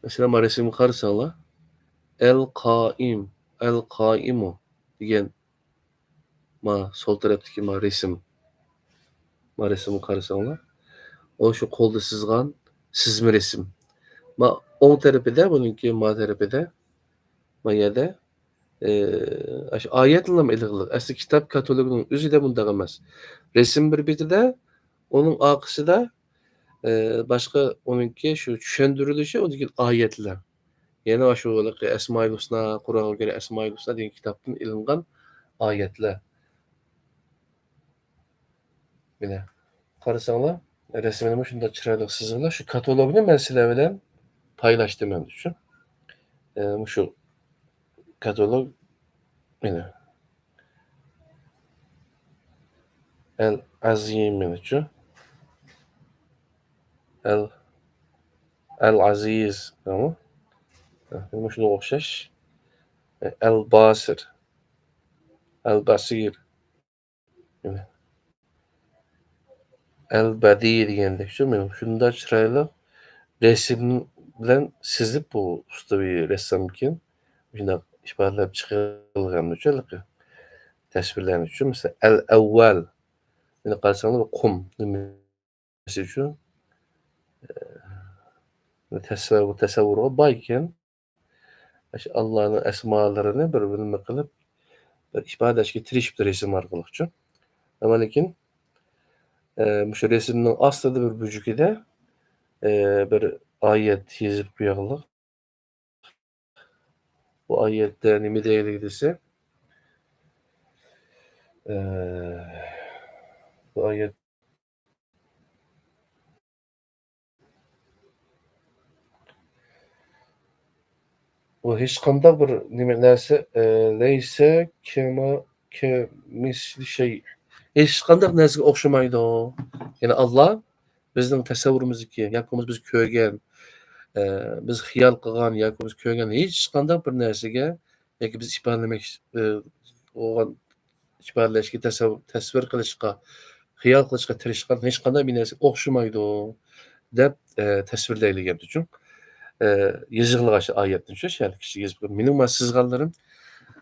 مەسىلەن، مانا رەسىمگە قارىساڭلار، ئەل قائىم، ئەل قائىمۇ دېگەن، ما سول تەرەپتىكى ما رەسىم، ما رەسىمگە قارىساڭلار، ئۇ شۇ قولدا سىزغان سىزما رەسىم. ما ئوڭ تەرىپىدە، بۇنىڭكى ما تەرىپىدە، ما يەردە، ئى، ئاشۇ ئايەتلەرمۇ ئېلىغلىق. ئەسلى كىتاب كاتالوگىنىڭ ئۆزىدە بۇنداق ئەمەس. رەسىم بىر بېتىدە، ئۇنىڭ ئارقىسىدا، ئى، باشقا ئۇنىڭكى شۇ چۈشەندۈرۈلۈشى، ئۇنىڭدىن كېيىن ئايەتلەر. يەنە ئاشۇ ھېلىقى ئەسمائىل ھۇسنا، قۇرئانغا كۆرە ئەسمائىل ھۇسنا دېگەن كىتابتىن ئېلىنغان ئايەتلەر. مانا، قارىساڭلار، رەسىمىنىمۇ شۇنداق چىرايلىق سىزىلغان. شۇ كاتالوگنى مەن سىلەر بىلەن پايلاشتىم ئەمدى شۇ. ئە، مۇشۇ كاتالوگ، مانا. ئەل ئەزىم، مانا شۇ. ئەل، ئەل ئەزىز، مانا. مۇشۇنىڭغا ئوخشاش. ئەل باسىر. ئەل باسىر. ئەل بەدىئ دېگەندەك شۇ، مانا شۇنداق چىرايلىق رەسىم بىلەن سىزىپ، بۇ ئۇستا بىر رەسسامكەن، شۇنداق ئىپادىلەپ چىقىلغان ئۈچۈن، تەسۋىرلەنگەن ئۈچۈن، مەسىلەن، ئەل ئەۋۋەل، مانا قارىساڭلار، بىر قۇم نېمىسى ئۈچۈن، ئە، تەسەۋۋۇر، تەسەۋۋۇرغا باي ئىكەن. ئاشۇ ئاللانىڭ ئەسمالىرىنى بىر نېمە قىلىپ، بىر ئىپادىلەشكە تىرىشىپتۇ رەسىم ئارقىلىقچۇ. ئەمما لېكىن، ئە، مۇشۇ رەسىمنىڭ ئاستىدا بىر بۈجۈكىدە، ئە، بىر ئايەت يېزىپ قويغانلىق. بۇ ئايەتتە نېمە دەيدۇ دېسە، ئە، بۇ ئايەت ئۇ ھېچقانداق بىر نېمە نەرسە، ئە، لەيسە كەما، كەمىسلى شەي. ھېچقانداق نەرسىگە ئوخشىمايدۇ. يەنى ئاللا بىزنىڭ تەسەۋۋۇرىمىزدىكى ياكى بولمىسا بىز كۆرگەن، ئە، بىز خىيال قىلغان ياكى بولمىسا كۆرگەن ھېچقانداق بىر نەرسىگە ياكى بىز ئىپادىلىمەك، ئى، بولغان ئىپادىلەشكە، تەسەۋ-، تەسۋىر قىلىشقا، خىيال قىلىشقا تىرىشقان ھېچقانداق بىر نەرسىگە ئوخشىمايدۇ، دەپ، ئى، تەسۋىرلەيلىگەنچۇ. ئى، يېزىقلىق ئاشۇ ئايەتنى شۇ شەھەرلىك كىشى يېزىپ قويغان. مېنىڭ مانا سىزغانلىرىم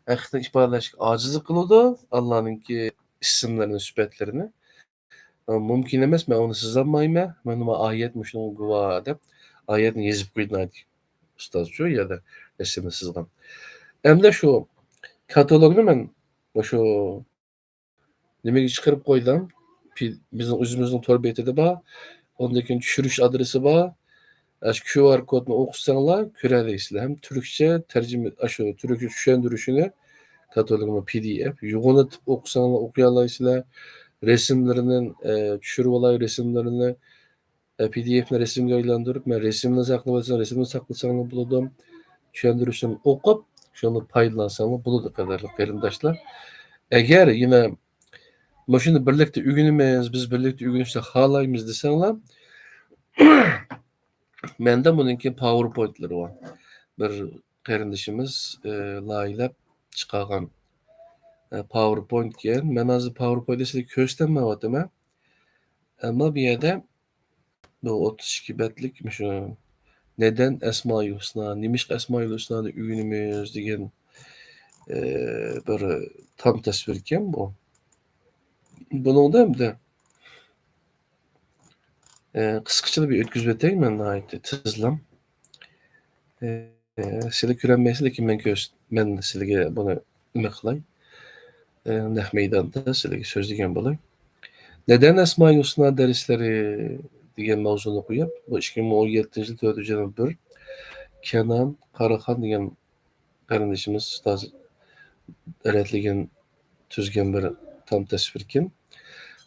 ھەقىقەتەن ئىپادىلەشكە ئاجىزلىق قىلىدۇ، ئاللانىڭكى ئىسىملىرىنى، سۈپەتلىرىنى. مۇمكىن ئەمەس، مەن ئۇنى سىزالمايمەن. مانا ئايەت مۇشۇنىڭغا گۇۋاھ دەپ، ئايەتنى يېزىپ قويدى ئۇستاز شۇ يەردە رەسىمنى سىزغان. ئەمدى شۇ كاتالوگنى مەن مۇشۇ نېمىگە چىقىرىپ قويدۇم. پى-، بىزنىڭ ئۆزىمىزنىڭ تور بېتىدە بار. ئۇندىن كېيىن چۈشۈرۈش ئادرېسى بار. ئاشۇ كيۇ ئار كودنى ئوقۇساڭلار كۆرەلەيسىلەر. ھەم تۈركچە تەرجىمە، ئاشۇ تۈركچە چۈشەندۈرۈشىنى، كاتالوگنى پى دى ئېف يۇغۇنۇتۇپ ئوقۇساڭلار ئوقۇيالايسىلەر. رەسىملىرىنى، ئە، چۈشۈرۈۋالاي رەسىملىرىنى. ئە، پى دى ئېفنى رەسىمگە ئايلاندۇرۇپ، مەن رەسىمنى ساقلىۋالسام، رەسىمنى ساقلىساڭلار بولىدۇ. چۈشەندۈرۈشنى ئوقۇپ، شۇنى پايدىلانساڭلار بولىدۇ، قەدىرلىك قېرىنداشلار. ئەگەر يەنە مۇشۇنى بىرلىكتە ئۆگىنىمىز، بىز بىرلىكتە ئۆگىنىشنى خالايمىز دېسەڭلار، مەندە بۇنىڭكى پاۋېرپوينتلىرى بار. بىر قېرىندىشىمىز، ئى، لايىھەلەپ چىقارغان، ئى، پاۋېرپوينت ئىكەن. مەن ھازىر پاۋېرپوينتنى سىزگە كۆرسىتەلمەيۋاتىمەن. ئەمما بۇ يەردە بۇ ئوتتۇز ئىككى بەتلىك مۇشۇ نەدەن ئەسمائىل ھۇسنا، نېمىشقا ئەسمائىل ھۇسنانى ئۆگىنىمىز دېگەن، ئى، بىر تام تەسۋىركەن بۇ. بۇنىڭدا ئەمدى، ئى، قىسقىچىلا بىر ئۆتكۈزۈپ ئۆتەي مەن ناھايىتى تېزلا. ئى، سىلەر كۆرەلمەيسىلەر، لېكىن مەن كۆرس-، مەن سىلەرگە بۇنى نېمە قىلاي؟ ئى، نەق مەيداندا سىلەرگە سۆزلىگەن بولاي. نەدەن ئەسمائىل ھۇسنا دەرسلىرى دېگەن ماۋزۇنى قويۇپ، بۇ ئىككى مىڭ ئون يەتتىنچى يىل تۆتىنچى يەنۋەر كەنان قاراخان دېگەن قېرىندىشىمىز ئۇستاز رەتلىگەن تۈزگەن بىر تام تەسۋىركەن.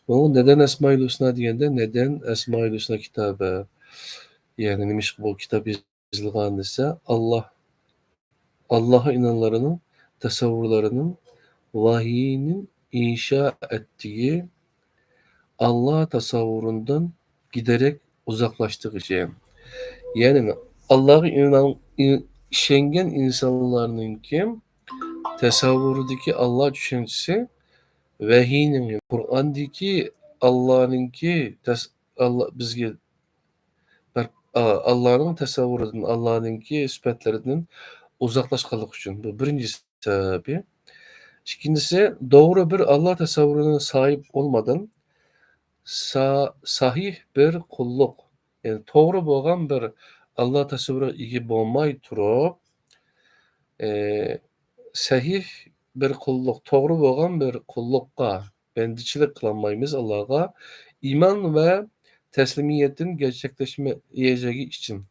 بۇ نەدەن ئەسمائىل ھۇسنا دېگەندە، نەدەن ئەسمائىل ھۇسنا كىتابى، يەنى نېمىشقا بۇ كىتاب يېزىلغان دېسە، ئاللا، ئاللاغا ئىنانلارنىڭ تەسەۋۋۇرلىرىنىڭ ۋاھىينىڭ ئىنشا ئەتتىگى ئاللا تەسەۋۋۇرىدىن گىدەرەك ئۇزاقلاشتىغۇچى. يەنى ئاللاغا ئىنان-، ئىن-، ئىشەنگەن ئىنسانلارنىڭكى تەسەۋۋۇرىدىكى ئاللا چۈشەنچىسى ۋەھىينىڭ، قۇرئاندىكى ئاللانىڭكى تەس-، ئاللا بىزگە بەر-، ئا-، ئاللانىڭ تەسەۋۋۇرىدىن، ئاللانىڭكى سۈپەتلىرىدىن ئۇزاقلاشقانلىقى ئۈچۈن. بۇ بىرىنچى سەۋەبى. ئىككىنچىسى، دوغرا بىر ئاللا تەسەۋۋۇرىنى ساھىب ئولمادىن، سا-، ساھىھ بىر قۇللۇق، يەنى توغرا بولغان بىر ئاللا تەسەۋۋۇرىغا ئىگە بولماي تۇرۇپ، ئى، سەھىھ بىر قۇللۇق، توغرا بولغان بىر قۇللۇققا بەندىچىلىك قىلالمايمىز ئاللاغا. ئىمان ۋە تەسلىمىيەتتىن گەرچەكلەشمەيەجەكى ئۈچۈن،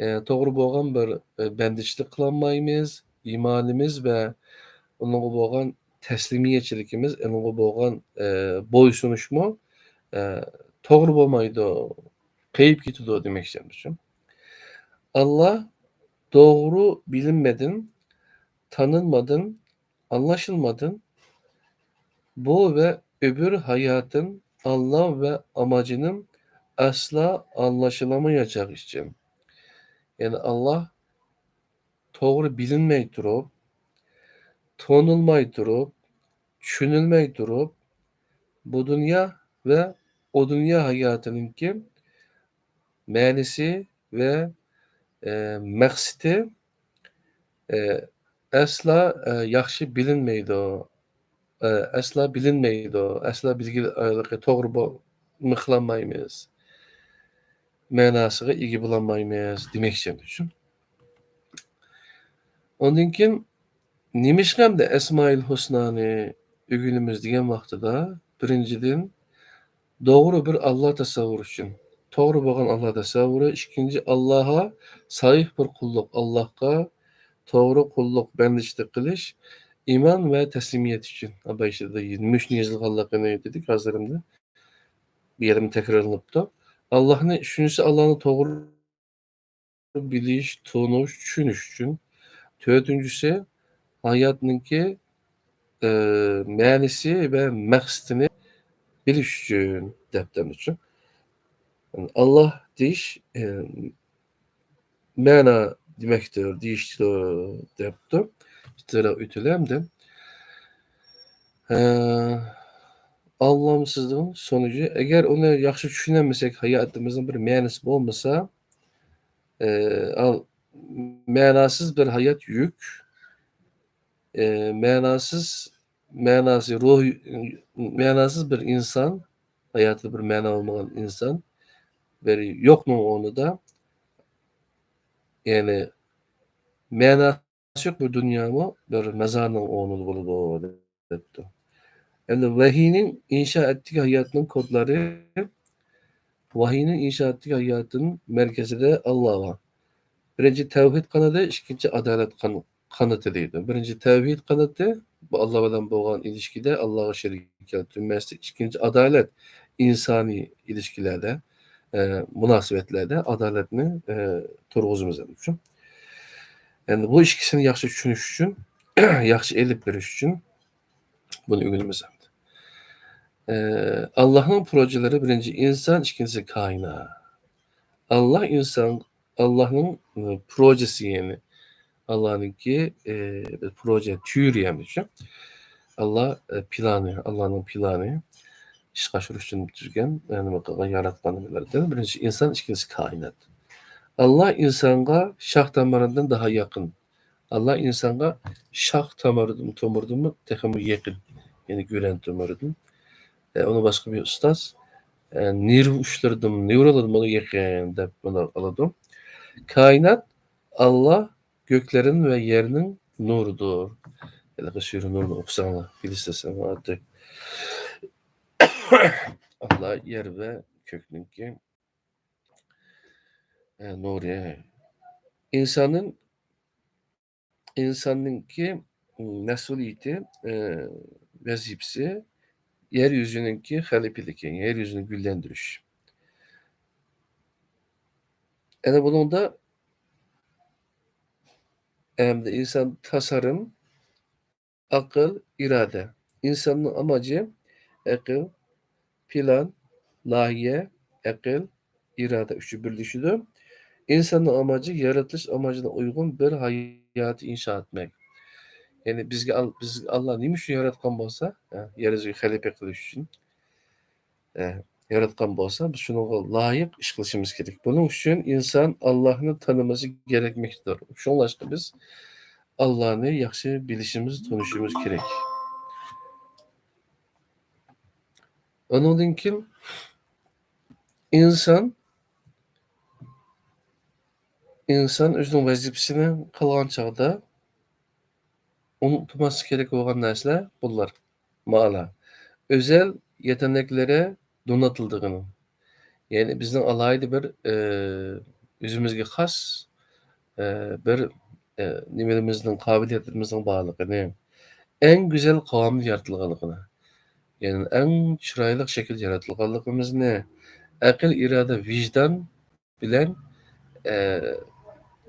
ئى، توغرا بولغان بىر، ئى، بەندىچىلىك قىلالمايمىز. ئىمانىمىز ۋە ئۇنىڭغا بولغان تەسلىمىيەتچىلىكىمىز، ئۇنىڭغا بولغان، ئى، بويسۇنۇشمۇ، ئى، توغرا بولمايدۇ، قېيىپ كېتىدۇ دېمەكچى. ئاللا دوغرا بىلىنمىدىن، تانىلمىدىن، ئاڭلاشىلمىدىن، بۇ ۋە ئۆبۈر ھاياتىن ئاللا ۋە ئاماجىنىم ئەسلا ئاڭلاشىلماياچاق ئىكەن. يەنى ئاللا توغرا بىلىنمەي تۇرۇپ، تونۇلماي تۇرۇپ، چۈشىنىلمەي تۇرۇپ، بۇ دۇنيا ۋە ئۇ دۇنيا ھاياتىنىڭكى مەنىسى ۋە، ئە، مەقسىتى، ئە، ئەسلا، ئە، ياخشى بىلىنمەيدۇ. ئە، ئەسلا بىلىنمەيدۇ. ئەسلا بىلگىلى، ئە، توغرا بو-، مىخلانمايمىز. مەناسىغا ئىگە بولالمايمىز دېمەكچى شۇ. ئاندىن كېيىن نېمىشقا ئەمدى ئەسمائىل ھۇسنانى ئۆگىنىمىز دېگەن ۋاقتىدا، بىرىنچىدىن، دوغرا بىر ئاللا تەسەۋۋۇرى ئۈچۈن. توغرا بولغان ئاللا تەسەۋۋۇرى. ئىككىنچى، ئاللاغا ساھىھ بىر قۇللۇق، ئاللاغا توغرا قۇللۇق، بەندىچىلىك قىلىش، ئىمان ۋە تەسلىمىيەت ئۈچۈن. ئابايشىدا مۇشۇنى يېزىلغانلىقىنى دېدۇك ھازىر ئەمدى. بۇ يەردىمۇ تەكرارلىنىپتۇ. ئاللاھنى، ئۈچىنچىسى، ئاللاھنى توغرا بىلىش، تونۇش، چۈشىنىش ئۈچۈن. تۆتىنچىسى، ھاياتنىڭكى، ئى، مەنىسى ۋە مەقسىتىنى بىلىش ئۈچۈن، دەپتۇ ئۈچۈن. ئاللا دېيىش، ئى، مەنا دېمەكتۇر، دېيىشتۇر، دەپتۇ. ئۆتۈلەمدى. ئى، ئاڭلامسىزنىڭ سونۇچى، ئەگەر ئۇنى ياخشى چۈشىنەلمىسەك، ھاياتىمىزنىڭ بىر مەنىسى بولمىسا، ئى، ئال-، مەناسىز بىر ھايات يۈك، ئى، مەناسىز، مەناسى روھ، مەناسىز بىر ئىنسان، ھاياتىدا بىر مەنا بولمىغان ئىنسان، بىر يوقنىڭ ئورنىدا، يەنى مەناسى يوق بىر دۇنيامۇ بىر مەزارنىڭ ئورنىدا بولىدۇ، دەپتۇ. ئەمدى ۋەھىينىڭ ئىنشائەتتىكى ھاياتنىڭ كودلىرى، ۋەھىينىڭ ئىنشائەتتىكى ھاياتنىڭ مەركىزىدە ئاللا بار. بىرىنچى تەۋھىد قانىتى، ئىككىنچى ئادالەت قان-، قانىتى دەيدۇ. بىرىنچى تەۋھىد قانىتى، بۇ ئاللا بىلەن بولغان ئىلىشكىدە ئاللاغا شېرىك كەلتۈرمەسلىك. ئىككىنچى ئادالەت، ئىنسانىي ئىلىشكىلەردە، ئە، مۇناسىۋەتلەردە ئادالەتنى، ئە، تۇرغۇزىمىز ئەمدى شۇ. ئەمدى بۇ ئىككىسىنى ياخشى چۈشىنىش ئۈچۈن، ياخشى ئېلىپ بېرىش ئۈچۈن بۇنى ئۆگىنىمىز ئەمدى. ئە، ئاللاھنىڭ پروژىلىرى، بىرىنچى ئىنسان، ئىككىنچىسى كائىنات. ئاللا ئىنسان، ئاللاھنىڭ، ئە، پروژىسى، يەنى ئاللانىڭكى، ئە، بىر پروژە تۈرى، يەنى شۇ. ئاللا، ئە، پىلانى، ئاللانىڭ پىلانى ئىشقا ئاشۇرۇش ئۈچۈن تۈزگەن، يەنى نېمە قىلغان، ياراتقان نېمىلەردىن. بىرىنچى ئىنسان، ئىككىنچىسى كائىنات. ئاللا ئىنسانغا شاھ تامىرىدىن داھا يېقىن. ئاللا ئىنسانغا شاھ تامىرىدىن، تومۇردىنمۇ تېخىمۇ يېقىن، يەنى گۆرەن تومۇرىدىن. ئە، ئۇنىڭ باشقا بىر ئۇستاز، ئە، نېرۋا ئۇچلىرىدىن، نېۋرونلاردىنمۇ يېقىن دەپ بۇنى ئالىدۇ. كائىنات، ئاللا كۆكلەرنىڭ ۋە يەرنىڭ نۇرىدۇر. ھېلىقى سۈرە نۇرنى ئوقۇساڭلار، بىلىسىلەر ئارتۇق. ئاللا يەر ۋە كۆكنىڭكى، ئە، نۇرى. ئىنساننىڭ، ئىنساننىڭكى مەسئۇلىيىتى، ئە، ۋەزىپىسى يەر يۈزىنىڭكى خەلىپىلىكى، يەر يۈزىنى گۈللەندۈرۈش. ئەنە بۇنىڭدا ئەمدى ئىنسان تاسارىم، ئەقىل، ئىرادە. ئىنساننىڭ ئاماجى ئەقىل، پىلان، لايىھە، ئەقىل، ئىرادە ئۈچى بىرلىشىدۇ. ئىنساننىڭ ئاماجى يارىتىلىش ئاماجىغا ئۇيغۇن بىر ھاياتى ئىنشا ئەتمەك. يەنى بىزگە ئال-، بىزگە ئاللا نېمە ئۈچۈن ياراتقان بولسا، ھە، يەر يۈزىگە خەلىپە قىلىش ئۈچۈن، ئە، ياراتقان بولسا، بىز شۇنىڭغا لايىق ئىش قىلىشىمىز كېرەك. بۇنىڭ ئۈچۈن ئىنسان ئاللاھنى تونۇمىسى كېرەكمەكتۇر. شۇڭلاشقا بىز ئاللانى ياخشى بىلىشىمىز، تونۇشىمىز كېرەك. ئۇنىڭدىن كېيىن ئىنسان، ئىنسان ئۆزىنىڭ ۋەزىپىسىنى قىلغان چاغدا ئۇنتۇماسلىق كېرەك بولغان نەرسىلەر بۇلار. مانا، ئۆزەل يېتەنەكلىرى دوناتىلىدىغىنى. يەنى بىزنىڭ ئالاھىدە بىر، ئى، ئۆزىمىزگە خاس، ئى، بىر، ئى، نېمىلىرىمىزنىڭ، قابىلىيەتلىرىمىزنىڭ بارلىقىنى، ئەڭ گۈزەل قاۋامدا يارىتىلغانلىقىنى، يەنى ئەڭ چىرايلىق شەكىلدە يارىتىلغانلىقىمىزنى، ئەقىل، ئىرادە، ۋىجدان بىلەن، ئە،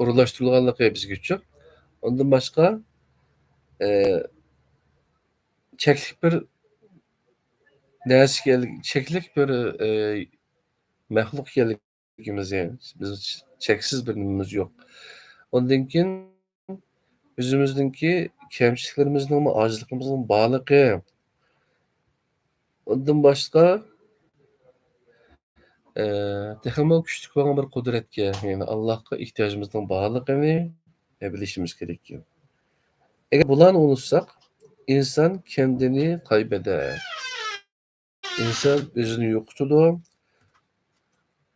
ئورۇنلاشتۇرۇلغانلىقى بىزگە ئوچۇق. ئۇندىن باشقا، ئە، چەكلىك بىر نەرسە ئىكەنلىك، چەكلىك بىر، ئە، مەخلۇق ئىكەنلىكىمىزنى، بىز چەكسىز بىر نېمىمىز يوق. ئۇندىن كېيىن ئۆزىمىزنىڭكى كەمچىلىكلىرىمىزنىڭمۇ، ئاجىزلىقىمىزنىڭ بارلىقى. ئۇندىن باشقا، ئە، تېخىمۇ كۈچلۈك بولغان بىر قۇدرەتكە، يەنى ئاللاھقا ئېھتىياجىمىزنىڭ بارلىقىنى بىلىشىمىز كېرەك. ئەگەر بۇلارنى ئۇنتۇساق، ئىنسان كەندىنى قايبېدەر. ئىنسان ئۆزىنى يوقىتىدۇ.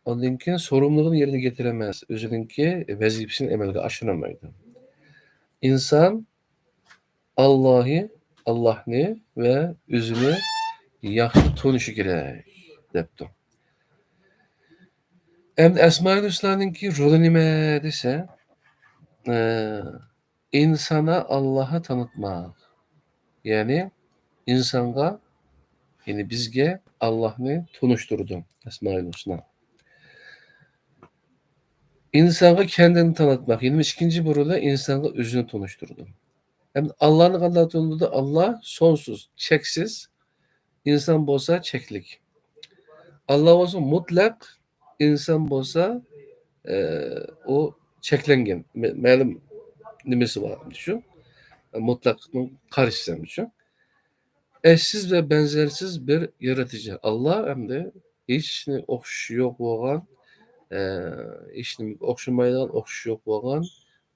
ئاندىن كېيىن سورۇنلىرىنى يېرىنە كەلتۈرەلمەس، ئۆزىنىڭكى ۋەزىپىسىنى ئەمەلگە ئاشۇرالمايدۇ. ئىنسان ئاللاھى، ئاللاھنى ۋە ئۆزىنى ياخشى تونۇشى كېرەك، دەپتۇ. ئەمدى ئەسمائۇل ھۈسنانىڭكى رولى نېمە دېسە، ئە، ئىنسانغا ئاللاھنى تونۇتماق. يەنى ئىنسانغا، يەنى بىزگە ئاللاھنى تونۇشتۇرىدۇ ئەسمائۇل ھۈسنا. ئىنسانغا كەندىنى تونۇتماق. يەنى ئىككىنچى بۇرۇلى ئىنسانغا ئۆزىنى تونۇشتۇرىدۇ. ئەمدى ئاللانى قانداق تونۇتىدۇ؟ ئاللا سونسىز، چەكسىز، ئىنسان بولسا چەكلىك. ئاللا بولسا مۇتلەق، ئىنسان بولسا، ئە، ئۇ چەكلەنگەن، مە-، مەلۇم نېمىسى بار، شۇ. مۇتلەقنىڭ قارشىسى، شۇ. ئەشسىز ۋە بەنزەرسىز بىر يارىتىشى. ئاللا ئەمدى ھېچنى ئوخشىشى يوق بولغان، ئە، ھېچنېمىگە ئوخشىمايدىغان، ئوخشىشى يوق بولغان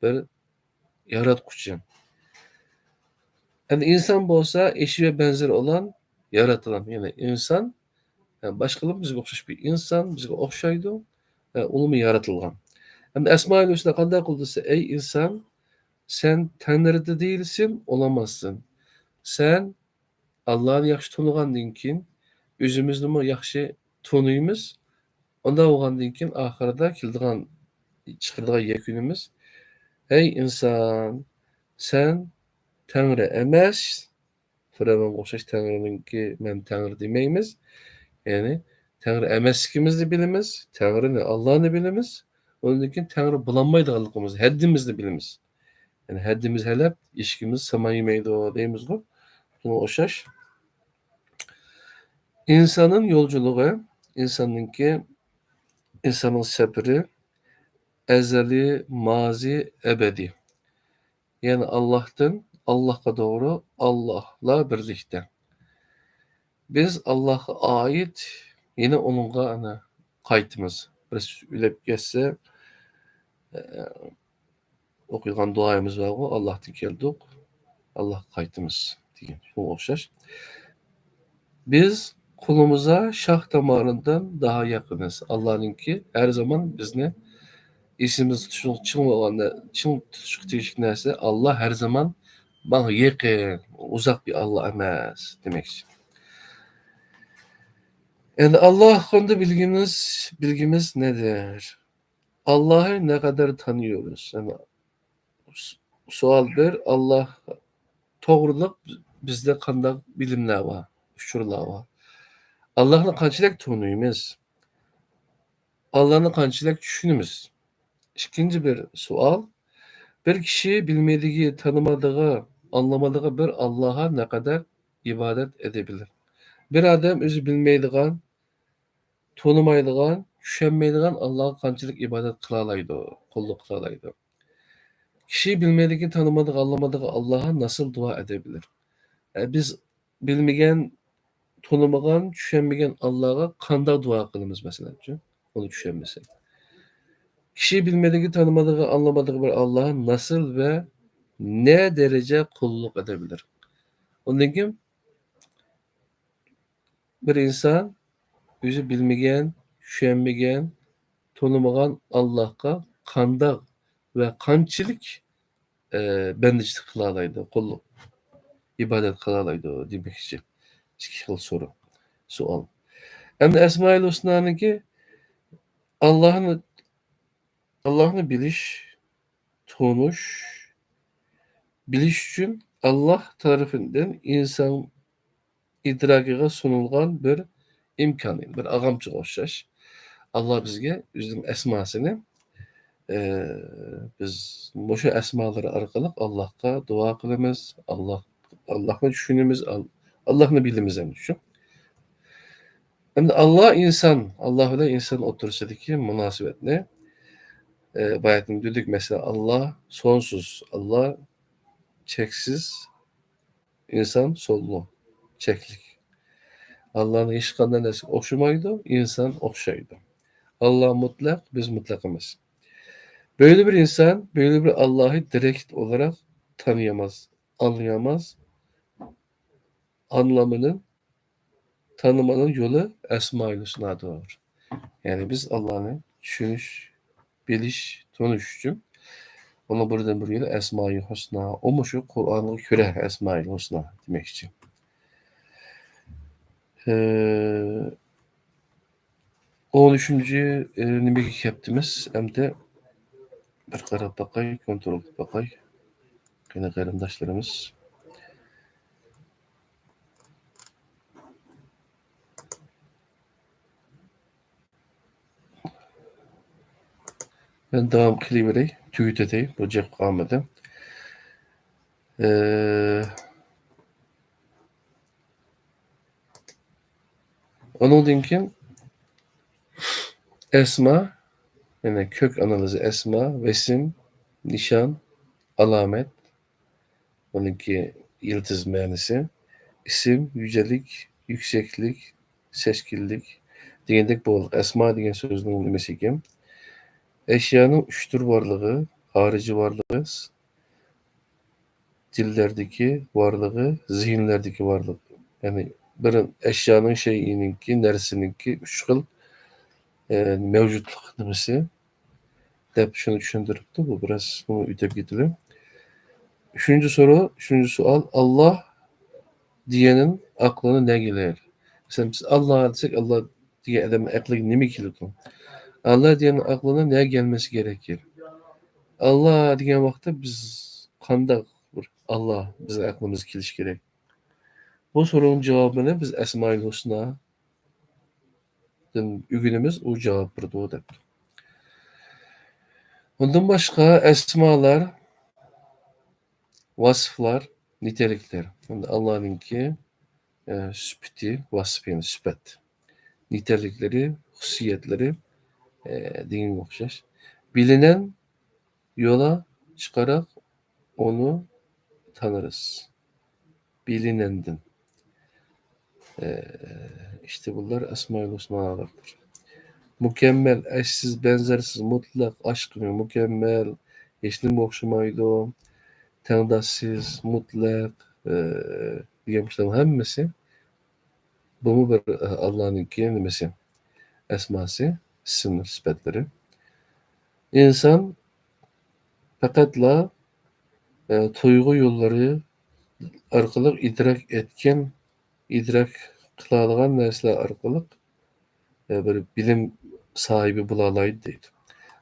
بىر ياراتقۇچى. ئەمدى ئىنسان بولسا ئېشى ۋە بەنزىرى ئولان ياراتىلغان. يەنى ئىنسان، ئە، باشقىلار بىزگە ئوخشاش بىر ئىنسان، بىزگە ئوخشايدۇ. ئە، ئۇلىمۇ يارىتىلغان. ئەمدى ئەسمائۇل ھۈسنا قانداق قىلدى دېسە، ئەي ئىنسان، سەن تەنرىدە دېيىلسىن، ئولامازسەن. سەن ئاللانى ياخشى تونۇغاندىن كېيىن، ئۆزىمىزنىمۇ ياخشى تونۇيمىز. ئۇنداق بولغاندىن كېيىن، ئاخىرىدا كېلىدىغان، چىقىدىغان يەكۈنىمىز، ھەي ئىنسان، سەن تەڭرى ئەمەس، فىرئەۋنگە ئوخشاش تەڭرىنىڭكى مەن تەڭرى دېمەيمىز. يەنى تەڭرى ئەمەسلىكىمىزنى بىلىمىز، تەڭرىنى، ئاللانى بىلىمىز. ئۇندىن كېيىن تەڭرى بولالمايدىغانلىقىمىز، ھەددىمىزنى بىلىمىز. يەنى ھەددىمىز ھەلەپ، ئېشىكىمىز سامان يېمەيدۇ دەيمىزغۇ. شۇنىڭغا ئوخشاش. ئىنساننىڭ يولچىلىقى، ئىنساننىڭكى، ئىنساننىڭ سەپىرى ئەزەلىي، مازىي، ئەبەدىي. يەنى ئاللاھتىن ئاللاھقا توغرا، ئاللاھ بىلەن بىرلىكتە. بىز ئاللاھقا ئائىت، يەنە ئۇنىڭغا ئەنە قايتىمىز. بىرسى ئۆلۈپ كەتسە، ئە، ئوقۇيدىغان دۇئايىمىز بارغۇ، ئاللاھتىن كەلدۇق، ئاللاھقا قايتىمىز دېگەن، شۇنىڭغا ئوخشاش. بىز قولىمىزغا شاھ دامارىدىن داھا يېقىنىز. ئاللانىڭكى ھەر زامان بىزنى ئېسىمىزدە تۇتۇشنىڭ چىڭ بولغان، چىڭ تۇتۇشقا تېگىشلىك نەرسە، ئاللا ھەر زامان ماڭا يېقىن، ئۇزاق بىر ئاللا ئەمەس دېمەكچى. ئەمدى ئاللا ھەققىدە بىلگىنىمىز، بىلگىمىز نەدەر؟ ئاللاھنى نەقەدەر تانىيورۇز؟ يەنى س-، سوئال بىر، ئاللا توغرىلىق بىزدە قانداق بىلىملەر بار، ئۇچۇرلار بار؟ ئاللاھنى قانچىلىك تونۇيمىز؟ ئاللانى قانچىلىك چۈشىنىمىز؟ ئىككىنچى بىر سوئال، بىر كىشى بىلمەيدىغى، تانىمايدىغان، ئاڭلىمايدىغان بىر ئاللاغا نەقەدەر ئىبادەت ئېتەبىلىر؟ بىر ئادەم ئۆزى بىلمەيدىغان، تونۇمايدىغان، چۈشەنمەيدىغان ئاللاغا قانچىلىك ئىبادەت قىلالايدۇ، قۇللۇق قىلالايدۇ؟ كىشى بىلمەيدىغان، تانىمايدىغان، ئاڭلىمايدىغان ئاللاغا ناسىل دۇئا ئېتەبىلىر؟ ئە، بىز بىلمىگەن، تونۇمىغان، چۈشەنمىگەن ئاللاغا قانداق دۇئا قىلىمىز، مەسىلەنچۇ؟ ئۇنى چۈشەنمىسەك. كىشى بىلمەيدىغان، تانىمايدىغان، ئاڭلىمايدىغان بىر ئاللاغا ناسىل ۋە نە دەرىجە قۇللۇق ئېتەبىلىر؟ ئۇندىن كېيىن بىر ئىنسان ئۆزى بىلمىگەن، چۈشەنمىگەن، تونۇمىغان ئاللاھقا قانداق ۋە قانچىلىك، ئە، بەندىچىلىك قىلالايدۇ، قۇللۇق، ئىبادەت قىلالايدۇ دېمەكچى. ئىككى خىل سورا-، سوئال. ئەمدى ئەسمائىل ھۇسنانىڭكى ئاللاھنى، ئاللاھنى بىلىش، تونۇش، بىلىش ئۈچۈن ئاللاھ تەرىپىدىن ئىنسان ئىدراكىغا سۇنۇلغان بىر ئىمكان، بىر ئاغامچىغا ئوخشاش. ئاللاھ بىزگە ئۆزىنىڭ ئەسماسىنى، ئە، بىز مۇشۇ ئەسمالىرى ئارقىلىق ئاللاھقا دۇئا قىلىمىز، ئاللاھ، ئاللاھنى چۈشىنىمىز، ئال-، ئاللاھنى بىلىمىز ئەمدى شۇ. ئەمدى ئاللاھ ئىنسان، ئاللاھ بىلەن ئىنسان ئوتتۇرىسىدىكى مۇناسىۋەتنى، ئە، باياتىن دېدۇق، مەسىلەن، ئاللاھ سونسىز، ئاللاھ چەكسىز، ئىنسان سونلۇق، چەكلىك. ئاللاھنىڭ ھېچقانداق نەرسىگە ئوخشىمايدۇ، ئىنسان ئوخشايدۇ. ئاللاھ مۇتلەق، بىز مۇتلەق ئەمەس. بۆيلە بىر ئىنسان، بۆيلە بىر ئاللاھى دىرېكت ئولاراق تانىياماز، ئاڭلىياماز. ئاڭلىمىنىڭ، تانىمىنىڭ يولى ئەسمائىل ھۇسنادۇر. يەنى بىز ئاللاھنى چۈشىنىش، بىلىش، تونۇش ئۈچۈن ئۇنىڭ بىردىنبىر يولى ئەسمائىل ھۇسنا. ئۇمۇ شۇ قۇرئانغا كۆرە ئەسمائىل ھۇسنا دېمەكچى. ئە، ئون ئۈچىنچى، ئە، نېمىگە كەپتىمىز؟ ئەمدى بىر قاراپ باقاي، كونترول قىلىپ باقاي. قېنى قېرىنداشلىرىمىز. مەن داۋام قىلىۋېرەي، تۈگىتىۋېتەي، بۇ جىق قالمىدى. ئە، ئۇنىڭدىن كېيىن ئەسما، يەنى كۆك ئانىلىزى ئەسما، ۋەسىم، نىشان، ئالامەت، ئۇنىڭكى يىلتىز مەنىسى، ئىسىم، يۈجەلىك، يۈكسەكلىك، سەچكىنلىك دېگەندەك بولدى. ئەسما دېگەن سۆزنىڭ نېمىسى ئىكەن؟ ئەشيانىڭ ئۈچ تۈر بارلىقى، خارىجىي بارلىقى، دىللەردىكى بارلىقى، زېھىنلەردىكى بارلىقى. يەنى بىر ئەشيانىڭ، شەيئىنىڭكى، نەرسىنىڭكى ئۈچ خىل، ئە، مەۋجۇتلۇق نېمىسى دەپ شۇنى چۈشەندۈرۈپتۇ. بۇ بىراز بۇنى ئۆتۈپ كېتىلى. ئۈچىنچى سورا، ئۈچىنچى سوئال، ئاللا دېگەننىڭ ئاقلىنا نە كېلەر؟ مەسىلەن، بىز ئاللا دېسەك، ئاللا دېگەن ئادەمنىڭ ئەقلىگە نېمە كېلىدۇ؟ ئاللا دېگەننىڭ ئاقلىنا نە كەلمەسلىكى كېرەك؟ ئاللا دېگەن ۋاقىتتا بىز قانداق بىر ئاللا بىزنىڭ ئەقلىمىزگە كېلىشى كېرەك؟ بۇ سورۇننىڭ جاۋابىنى بىز ئەسمائىل ھۇسنادىن ئۆگىنىمىز، ئۇ جاۋاب بېرىدۇ، دەپتۇ. ئۇندىن باشقا ئەسمالار، ۋاسىپلار، نىتەلىكلەر. ئەمدى ئاللانىڭكى، ئە، سۈپىتى، ۋاسىپ، يەنى سۈپەت. نىتەلىكلىرى، خۇسۇسىيەتلىرى، ئە، دېگەنگە ئوخشاش. بىلىنەن يولا چىقاراق ئۇنى تانىرىز. بىلىنەندىن. ئە، ئىشتە بۇلار ئەسمائىل ھۇسنالار. مۇكەممەل، ئەشسىز، بەنزەرسىز، مۇتلەق، ئاشقىنى، مۇكەممەل، ھېچنېمە ئوخشىمايدۇ، تەڭداشسىز، مۇتلەق، ئە، دېگەن بۇلارنىڭ ھەممىسى، بۇمۇ بىر، ئە، ئاللانىڭكى نېمىسى؟ ئەسماسى، ئىسىملىرى، سۈپەتلىرى. ئىنسان پەقەتلا، ئە، تۇيغۇ يوللىرى ئارقىلىق ئىدراك ئەتكەن، ئىدراك قىلالىغان نەرسىلەر ئارقىلىق، ئە، بىر بىلىم ساھىبى بولالايدۇ دەيدۇ.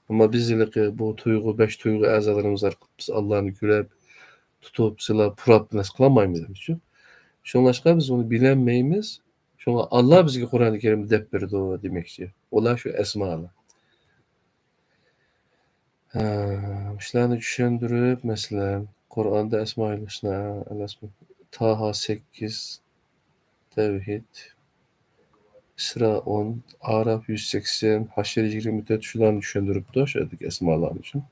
ئەمما بىز ھېلىقى بۇ تۇيغۇ، بەش تۇيغۇ ئەزالىرىمىز ئارقىلىق بىز ئاللانى كۆرۈپ، تۇتۇپ، سىلاپ، پۇراپ نەرسە قىلالمايمىز دېمەكچى. شۇڭلاشقا بىز ئۇنى بىلەلمەيمىز. شۇڭا ئاللا بىزگە قۇرئانى كەرىمدە دەپ بېرىدۇ دېمەكچى. ئۇلار شۇ ئەسمالار. ھە، مۇشۇلارنى چۈشەندۈرۈپ، مەسىلەن، قۇرئاندا ئەسمائىل ھۇسنا، ئەل-ئەسما-، تاھا سەككىز، تەۋھىد، ئىسرا ئون، ئاراف يۈز سەكسەن، ھەشر يىگىرمە تۆت، شۇلارنى چۈشەندۈرۈپتۇ، شۇ يەردىكى ئەسمالارنى.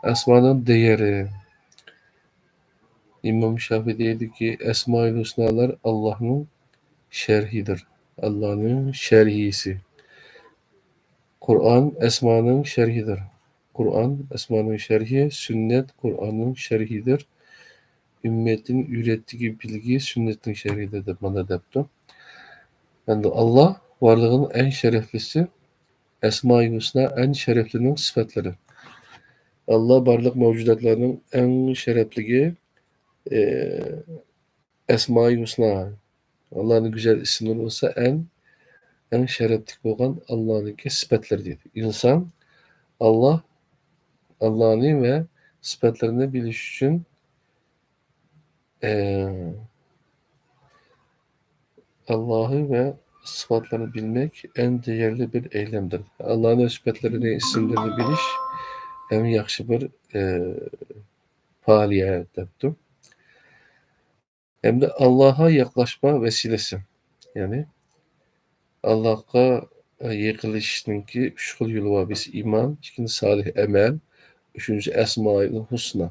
ئەسمانىڭ دېگىرى. ئىمام شافىئى دەيدۇكى، ئەسمائىل ھۇسنالار ئاللانىڭ شەرھىدۇر. ئاللانىڭ شەرھىسى. قۇرئان ئەسمانىڭ شەرھىدۇر. قۇرئان ئەسمانىڭ شەرھى، سۈننەت قۇرئاننىڭ شەرھىدۇر. ئۈممەتنىڭ ئۆرەتتىكى بىلگى سۈننەتنىڭ شەرھىدۇر دەپ مانا دەپتۇ. ئەمدى ئاللا بارلىقنىڭ ئەڭ شەرەپلىسى، ئەسمائى ھۇسنا ئەڭ شەرەپلىنىڭ سۈپەتلىرى. ئاللا بارلىق مەۋجۇداتلارنىڭ ئەڭ شەرەپلىكى، ئە، ئەسمائى ھۇسنا. ئاللانىڭ گۈزەل ئىسىملىرى بولسا ئەڭ، ئەڭ شەرەپلىك بولغان ئاللانىڭكى سۈپەتلىرى دېدى. ئىنسان ئاللا، ئاللانى ۋە سۈپەتلىرىنى بىلىش ئۈچۈن، ئە، ئاللاھى ۋە سۈپەتلىرىنى بىلمەك ئەڭ دېگەرلىك بىر ئەيلەمدۇر. ئاللانىڭ سۈپەتلىرىنى، ئىسىملىرىنى بىلىش ئەڭ ياخشى بىر، ئە، پائالىيەت دەپتۇ. ھەمدە ئاللاھقا ياقلاشما ۋەسىلىسى. يەنى ئاللاھقا يېقىنلىشىشنىڭكى ئۈچ خىل يولى بار. بىرسى ئىمان، ئىككىنچى سالىھ ئەمەل، ئۈچىنچىسى ئەسمائىل ھۇسنا.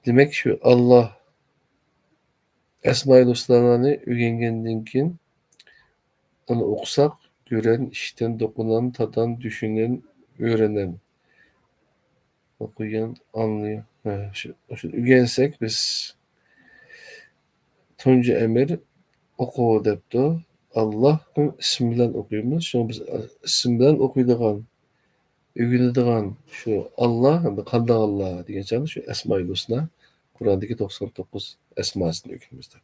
دېمەك، شۇ ئاللا ئەسمائىل ھۇسنالارنى ئۆگەنگەندىن كېيىن، ئۇنى ئوقۇساق، كۆرەن، ئىشىتەن، دوقۇنان، تاتان، چۈشىنەن، ئۆرەنەن. ئوقۇيان، ئاڭلىيان. ھە، شۇ، شۇ ئۆگەنسەك بىز، تۇنجى ئەمىر ئوقۇ دەپتۇ. ئاللاھنىڭ ئىسمى بىلەن ئوقۇيمىز. شۇڭا بىز ئىسىم بىلەن ئوقۇيدىغان، ئۆگىنىدىغان شۇ ئاللا، ئەمدى قانداق ئاللا دېگەن چاغدا شۇ ئەسمائىل ھۇسنا، قۇرئاندىكى توقسان توققۇز ئەسماسىنى ئۆگىنىمىز دەپ.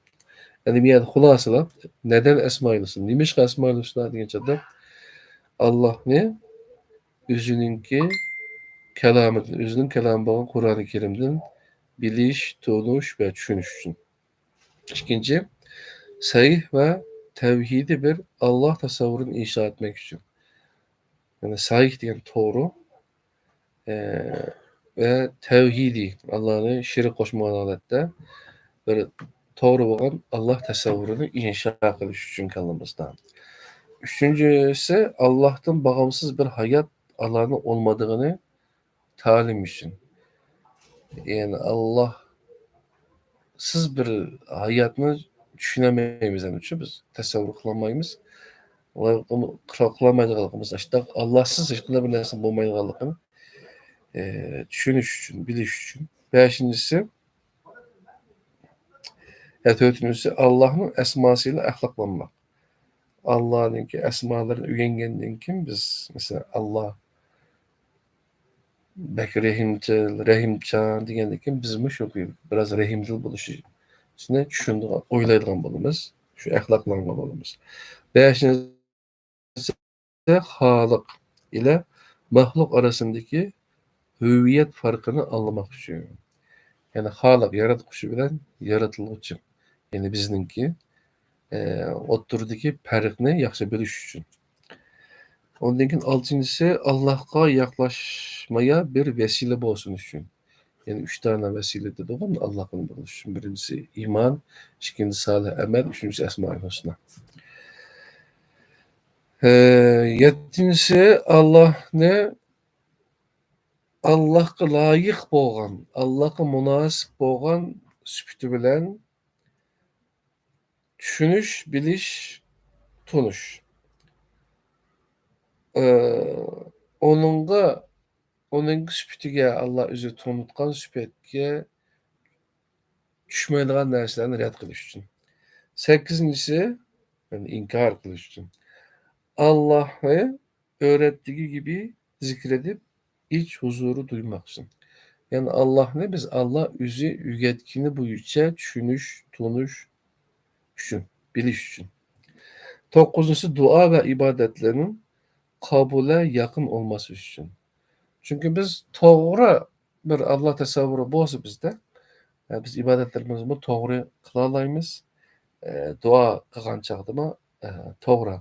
ئەمدى بۇ يەردە خۇلاسىلاپ، نەدەن ئەسمائىل ھۇسنا، نېمىشقا ئەسمائىل ھۇسنا دېگەن چاغدا ئاللاھنى ئۆزىنىڭكى كالامىدىن، ئۆزىنىڭ كالامى بولغان قۇرئانى كەرىمدىن بىلىش، تونۇش ۋە چۈشىنىش ئۈچۈن. ئىككىنچى، سەھىھ ۋە تەۋھىدىي بىر ئاللا تەسەۋۋۇرىنى ئىنشا ئەتمەك ئۈچۈن. يەنى سەھىھ دېگەن توغرا، ئە، ۋە تەۋھىدىي، ئاللانى شېرىك قوشمىغان ھالەتتە بىر توغرا بولغان ئاللا تەسەۋۋۇرىنى ئىنشا قىلىش ئۈچۈن كاللىمىزدا. ئۈچىنچىسى، ئاللاھتىن باغىمسىز بىر ھايات ئاللانىڭ ئولمىدىغىنى تالىم ئۈچۈن. يەنى ئاللاھسىز بىر ھاياتنى چۈشىنەلمەيمىز، ئەمدى بىز تەسەۋۋۇر قىلالمايمىز. قىلالمايدىغانلىقىمىز، ئاشۇنداق ئاللاھسىز ھېچقانداق بىر نەرسە بولمايدىغانلىقىنى، ئە، چۈشىنىش ئۈچۈن، بىلىش ئۈچۈن. بەشىنچىسى، يا تۆتىنچىسى، ئاللاھنىڭ ئەسماسى بىلەن ئەخلاقلانماق. ئاللانىڭكى ئەسمالىرىنى ئۆگەنگەندىن كېيىن بىز، مەسىلەن، ئاللا، بەك رەھىمچىل، رەھىمچان دېگەندىن كېيىن بىزمۇ شۇ بىراز رەھىمدىل بولۇشنى چۈشىنىدىغان، ئويلايدىغان بولىمىز. شۇ ئەخلاقلانغان بولىمىز. بەشىنچى، خالىق ئىلە مەخلۇق ئارىسىندىكى ھۆۋىيەت پەرقىنى ئاڭلىماق ئۈچۈن. يەنى خالىق ياراتقۇچى بىلەن يارىتىلغۇچى، يەنى بىزنىڭكى، ئە، ئوتتۇرىدىكى پەرقنى ياخشى بىلىش ئۈچۈن. ئۇندىن كېيىن ئالتىنچىسى، ئاللاھقا ياقلاشمايا بىر ۋەسىلە بولسۇن ئۈچۈن. يەنى ئۈچ دانە ۋەسىلە دېدۇق، ئاللاھقا بىلىش ئۈچۈن. بىرىنچىسى ئىمان، ئىككىنچىسى سالىھ ئەمەل، ئۈچىنچىسى ئەسمائىل ھۇسنا. ئە، يەتتىنچىسى، ئاللاھنى، ئاللاھقا لايىق بولغان، ئاللاھقا مۇناسىپ بولغان سۈپىتى بىلەن چۈشىنىش، بىلىش، تونۇش. ئە، ئۇنىڭغا، ئۇنىڭ سۈپىتىگە، ئاللا ئۆزى تونۇتقان سۈپەتكە چۈشمەيدىغان نەرسىلەرنى رەت قىلىش ئۈچۈن. سەككىزىنچىسى، يەنى ئىنكار قىلىش ئۈچۈن. ئاللاھنى ئۆرەتتىكى گىبى زىكرېدىپ، ئىچ ھۇزۇرى دۇيماقچى. يەنى ئاللاھنى بىز ئاللا ئۆزى ئۆگەتكىنى بويىچە چۈشىنىش، تونۇش ئۈچۈن، بىلىش ئۈچۈن. توققۇزىنچىسى، دۇئا ۋە ئىبادەتلەرنىڭ قابۇلە ياقىن ئولماسى ئۈچۈن. چۈنكى بىز توغرا بىر ئاللا تەسەۋۋۇرى بولسا بىزدە، ئە، بىز ئىبادەتلىرىمىزنى توغرا قىلالايمىز. ئە، دۇئا قىلغان چاغدىمۇ، ئە، توغرا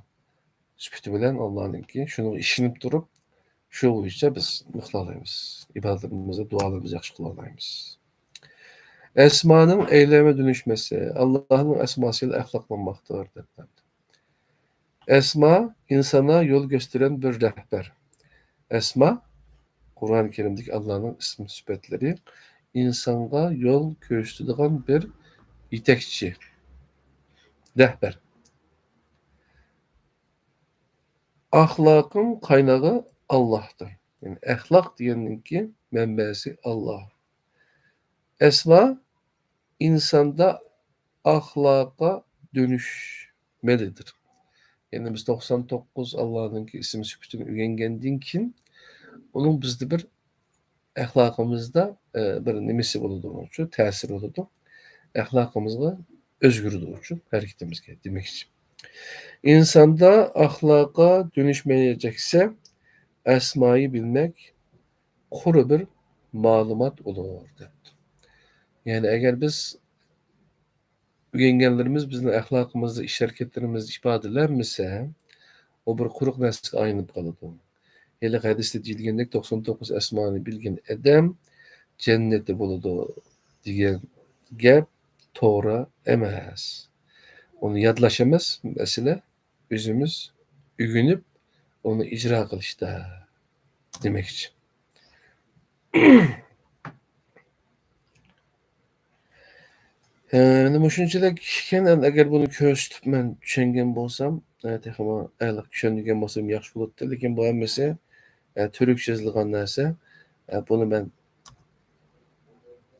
سۈپىتى بىلەن ئاللانىڭكى، شۇنىڭغا ئىشىنىپ تۇرۇپ، شۇ بويىچە بىز نېمە قىلالايمىز؟ ئىبادەتلىرىمىزنى، دۇئالىرىمىزنى ياخشى قىلالايمىز. ئەسمانىڭ ئەيلەنمە دۆنۈشمەسى، ئاللانىڭ ئەسماسى ئەخلاقلانماقتۇر، دەپ. ئەسما ئىنسانغا يول كۆرسىتىدىغان بىر رەھبەر. ئەسما قۇرئان كەرىمدىكى ئاللانىڭ ئىسىم سۈپەتلىرى، ئىنسانغا يول كۆرسىتىدىغان بىر يېتەكچى، رەھبەر. ئەخلاقنىڭ قاينىغى ئاللاھتۇر. يەنى ئەخلاق دېگەننىڭكى مەنبەسى ئاللاھ. ئەسما ئىنساندا ئەخلاققا دۆنۈشمەلىدۇر. يەنى بىز توقسان توققۇز ئاللانىڭكى ئىسىم سۈپىتىنى ئۆگەنگەندىن كېيىن، ئۇنىڭ بىزدە بىر ئەخلاقىمىزدا، ئە، بىر نېمىسى بولىدۇ، ئۇنىڭ ئۈچۈن تەسىرى بولىدۇ. ئەخلاقىمىزغا ئۆزگىرىدۇ ئۇچۇن ھەرىكىتىمىزگە دېمەكچى. ئىنساندا ئەخلاققا دۆنۈشمەيدىكەنسە، ئەسمايى بىلمەك قۇرۇ بىر مەلۇمات ئۇلۇغ، دەپتۇ. يەنى ئەگەر بىز ئۆگەنگەنلىرىمىز بىزنىڭ ئەخلاقىمىزدا، ئىش-ھەرىكەتلىرىمىزدە ئىپادىلەنمىسە، ئۇ بىر قۇرۇق نەرسىگە ئايلىنىپ قالىدۇ. ھېلىقى ھەدىستە دېيىلگەندەك، توقسان توققۇز ئەسمانى بىلگەن ئادەم جەننەتتە بولىدۇ دېگەن گەپ توغرا ئەمەس. ئۇنى يادلاش ئەمەس مەسىلە، ئۆزىمىز ئۆگىنىپ، ئۇنى ئىجرا قىلىشتا دېمەكچى. ئە، مانا مۇشۇنچىلىك ئىكەن. ئەگەر بۇنى كۆرسىتىپ مەن چۈشەنگەن بولسام، ئە، تېخىمۇ ئەنىق چۈشەنگەن بولسام ياخشى بولاتتى. لېكىن بۇ ھەممىسى، ئە، تۈركچە يېزىلغان نەرسە. ئە، بۇنى مەن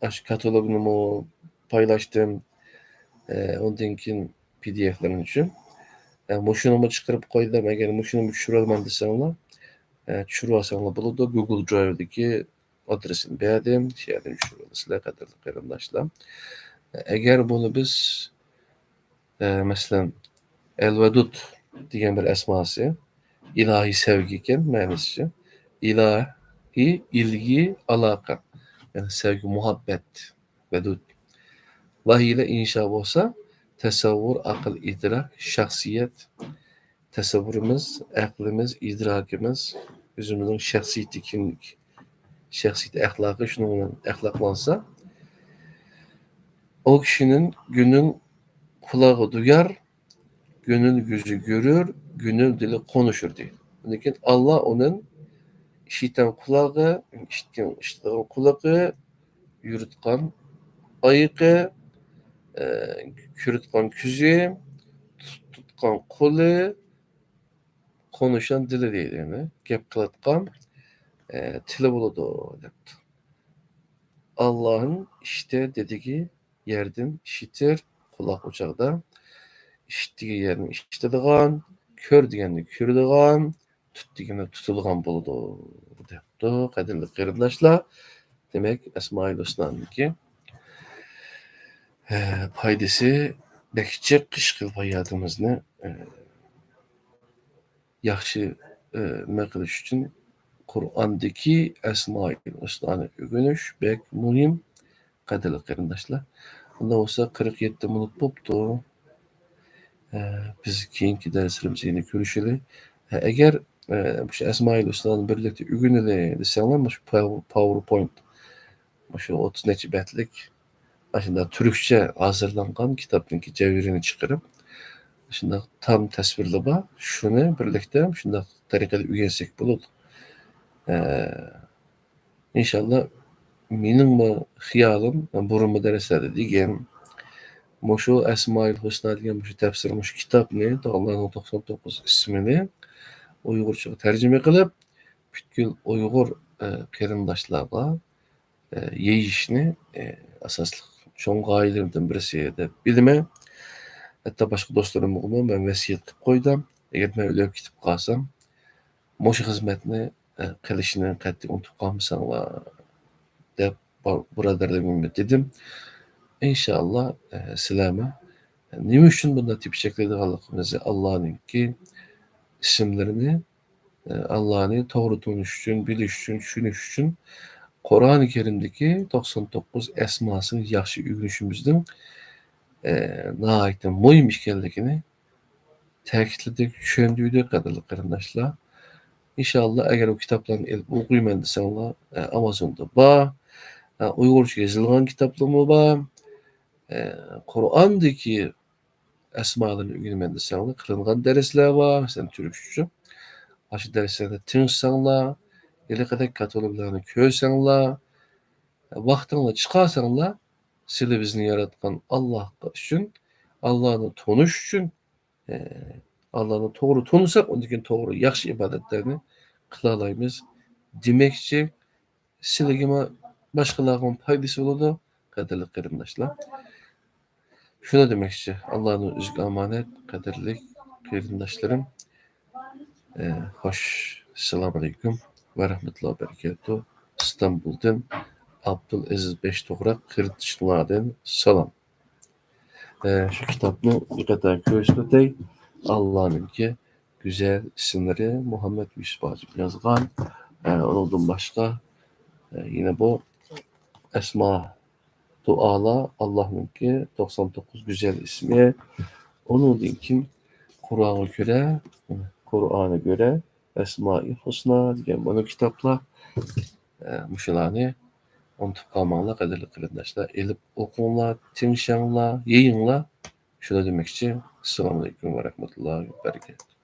ئاشۇ كاتالوگنىمۇ پايلاشتىم. ئە، ئۇندىن كېيىن پى دى ئېفلىرىنى چۈشۈن. ئە، مۇشۇنىمۇ چىقىرىپ قويدۇم. ئەگەر مۇشۇنىمۇ چۈشۈرۈۋالىمەن دېسەڭلار، ئە، چۈشۈرۈۋالساڭلار بولىدۇ. گۇگل درايۋدىكى ئادرېسىنى بەردىم، شۇ يەردىن چۈشۈرۈۋالىسىلەر، قەدىرلىك قېرىنداشلار. ئەگەر بۇنى بىز، ئە، مەسىلەن، ئەل-ۋەدۇد دېگەن بىر ئەسماسى، ئىلاھىي سەۋگى ئىكەن، مەنىسىچە. ئىلاھىي ئىلگى ئالاقە، يەنى سەۋگى، مۇھەببەت، ۋەدۇد. لاھىيلەر ئىنشا بولسا، تەسەۋۋۇر، ئەقىل، ئىدراك، شەخسىيەت، تەسەۋۋۇرىمىز، ئەقلىمىز، ئىدراكىمىز، ئۆزىمىزنىڭ شەخسىيىتى، كىملىك، شەخسىيىتى، ئەخلاقى شۇنىڭ بىلەن ئەخلاقلانسا، ئۇ كىشىنىڭ گۈنۈل قۇلاغى دۇيار، گۈنۈل يۈزى گۆرۈر، گۈنۈل دىلى قونۇشۇر دەيدۇ. لېكىن ئاللا ئۇنىڭ ئىشىتەن قۇلاغى، ئىشىتكەن، ئىشىتىدىغان قۇلىقى، يۈرىدىغان ئايىقى، ئە، كۆرىدىغان كۆزى، تۇت-، تۇتقان قولى، قونۇشان دىلى دەيدۇ، يەنى گەپ قىلىدىغان، ئە، تىلى بولىدۇ، دەپتۇ. ئاللاھنىڭ ئىشىتە دېدىكى يەردىن ئىشىتىر، قۇلاق ئۇ چاغدا ئىشىت دېگەن يەردىن ئىشىتىدىغان، كۆر دېگەننى كۆرىدىغان، تۇت دېگەننى تۇتىدىغان بولىدۇ، دەپ. قىلىپتۇ، قەدىرلىك قېرىنداشلار. دېمەك، ئەسمائىل ھۇسنانىڭكى، ئە، پايدىسى بەك جىق ئىشقىل ھاياتىمىزنى، ئە، ياخشى، ئە، نېمە قىلىش ئۈچۈن قۇرئاندىكى ئەسمائىل ھۇسنانى ئۆگىنىش بەك مۇھىم، قەدىرلىك قېرىنداشلار. ئۇنداق بولسا، قىرىق يەتتە مىنۇت بوپتۇ. ئە، بىز كېيىنكى دەرسلىرىمىزدە يەنە كۆرۈشىلى. ئە، ئەگەر، ئە، مۇشۇ ئەسمائىل ھۇسنانى بىرلىكتە ئۆگىنىلى دېسەڭلار، مۇشۇ پاۋ-، پاۋېرپوينت، مۇشۇ ئوتتۇز نەچچە بەتلىك، ئاشۇنداق تۈركچە ھازىرلانغان كىتابنىڭكى جەۋھىرىنى چىقىرىپ، شۇنداق تام تەسۋىرلىرى بار. شۇنى بىرلىكتە شۇنداق تەرىقىدە ئۆگەنسەك بولىدۇ. ئە، ئىنشاللا، مېنىڭمۇ خىيالىم، بۇرۇنقى دەرسلەردە دېگەن، مۇشۇ ئەسمائىل ھۇسنا دېگەن مۇشۇ تەپسىر، مۇشۇ كىتابنى، ئاللانىڭ توقسان توققۇز ئىسمىنى ئۇيغۇرچىغا تەرجىمە قىلىپ، پۈتكۈل ئۇيغۇر، ئە، قېرىنداشلارغا، ئە، يېيىشنى، ئە، ئاساسلىق چوڭ غايىلىرىمدىن بىرسى دەپ بىلىمەن. ھەتتا باشقا دوستلىرىمغىمۇ مەن ۋەسىيەت قىلىپ قويدۇم. ئەگەر مەن ئۆلۈپ كېتىپ قالسام، مۇشۇ خىزمەتنى، ئە، قىلىشنى قەتئىي ئۇنتۇپ قالمىساڭلار، دەپ بار-، بۇرادەرلىرىمگە دېدىم. ئىنشاللا، ئە، سىلەرمۇ نېمە ئۈچۈن بۇنداق تېپىشەكلەيدىغانلىقىمىزنى، ئاللانىڭكى ئىسىملىرىنى، ئە، ئاللانى توغرا تونۇش ئۈچۈن، بىلىش ئۈچۈن، چۈشىنىش ئۈچۈن قۇرئانى كەرىمدىكى توقسان توققۇز ئەسماسىنى ياخشى ئۆگىنىشىمىزنىڭ، ئە، ناھايىتى مۇھىم ئىكەنلىكىنى تەكىتلىدۇق، چۈشەندۈردۇق، قەدىرلىك قېرىنداشلار. ئىنشاللا، ئەگەر ئۇ كىتابلارنى ئېلىپ ئوقۇيمەن دېسەڭلار، ئە، ئامازوندا بار. ئە، ئۇيغۇرچە يېزىلغان كىتابلارمۇ بار. ئە، قۇرئاندىكى ئەسمالارنى ئۆگىنىمەن دېسەڭلار، قىلىنغان دەرسلەر بار، مەسىلەن، تۈركچە. ئاشۇ دەرسلەرنى تىڭشىساڭلار، ھېلىقىدەك كاتالوگلارنى كۆرسەڭلار، ۋاقتىڭلار چىقارساڭلار، سىلى بىزنى ياراتقان ئاللا ئۈچۈن، ئاللانى تونۇش ئۈچۈن، ئە، ئاللانى توغرا تونۇساق، ئۇندىن كېيىن توغرا ياخشى ئىبادەتلەرنى قىلالايمىز دېمەكچى. سىلىگىمۇ، باشقىلارغىمۇ پايدىسى بولىدۇ، قەدىرلىك قېرىنداشلار. شۇنى دېمەكچى، ئاللانىڭ ئۆزىگە ئامانەت، قەدىرلىك قېرىنداشلىرىم. ئە، خوش، ئەسسالامۇ ئەلەيكۇم ۋە رەھمەتۇللاھى ۋە بەرىكاتۇھ. ئىستانبۇلدىن ئابدۇلئەزىز بەش توغراق قېرىندىشىڭلاردىن سالام. ئە، شۇ كىتابنى بىر قېتىم كۆرسىتىۋېتەي. ئاللانىڭكى گۈزەل ئىسىملىرى، مۇھەممەد يۈسۈپ ھاجىپ يازغان. ئە، ئۇنىڭدىن باشقا، ئە، يەنە بۇ ئەسما دۇئالار، ئاللانىڭكى توقسان توققۇز گۈزەل ئىسمى. ئۇنىڭدىن كېيىن قۇرئانغا كۆرە، قۇرئانغا كۆرە ئەسمائى ھۇسنا دېگەن مانا كىتابلار. ئە، مۇشۇلارنى ئۇنتۇپ قالماڭلار، قەدىرلىك قېرىنداشلار. ئېلىپ ئوقۇڭلار، تىڭشاڭلار، يېيىڭلار. شۇنى دېمەكچى. ئەسسالامۇ ئەلەيكۇم ۋە رەھمەتۇللاھى ۋە بەرىكاتۇھ.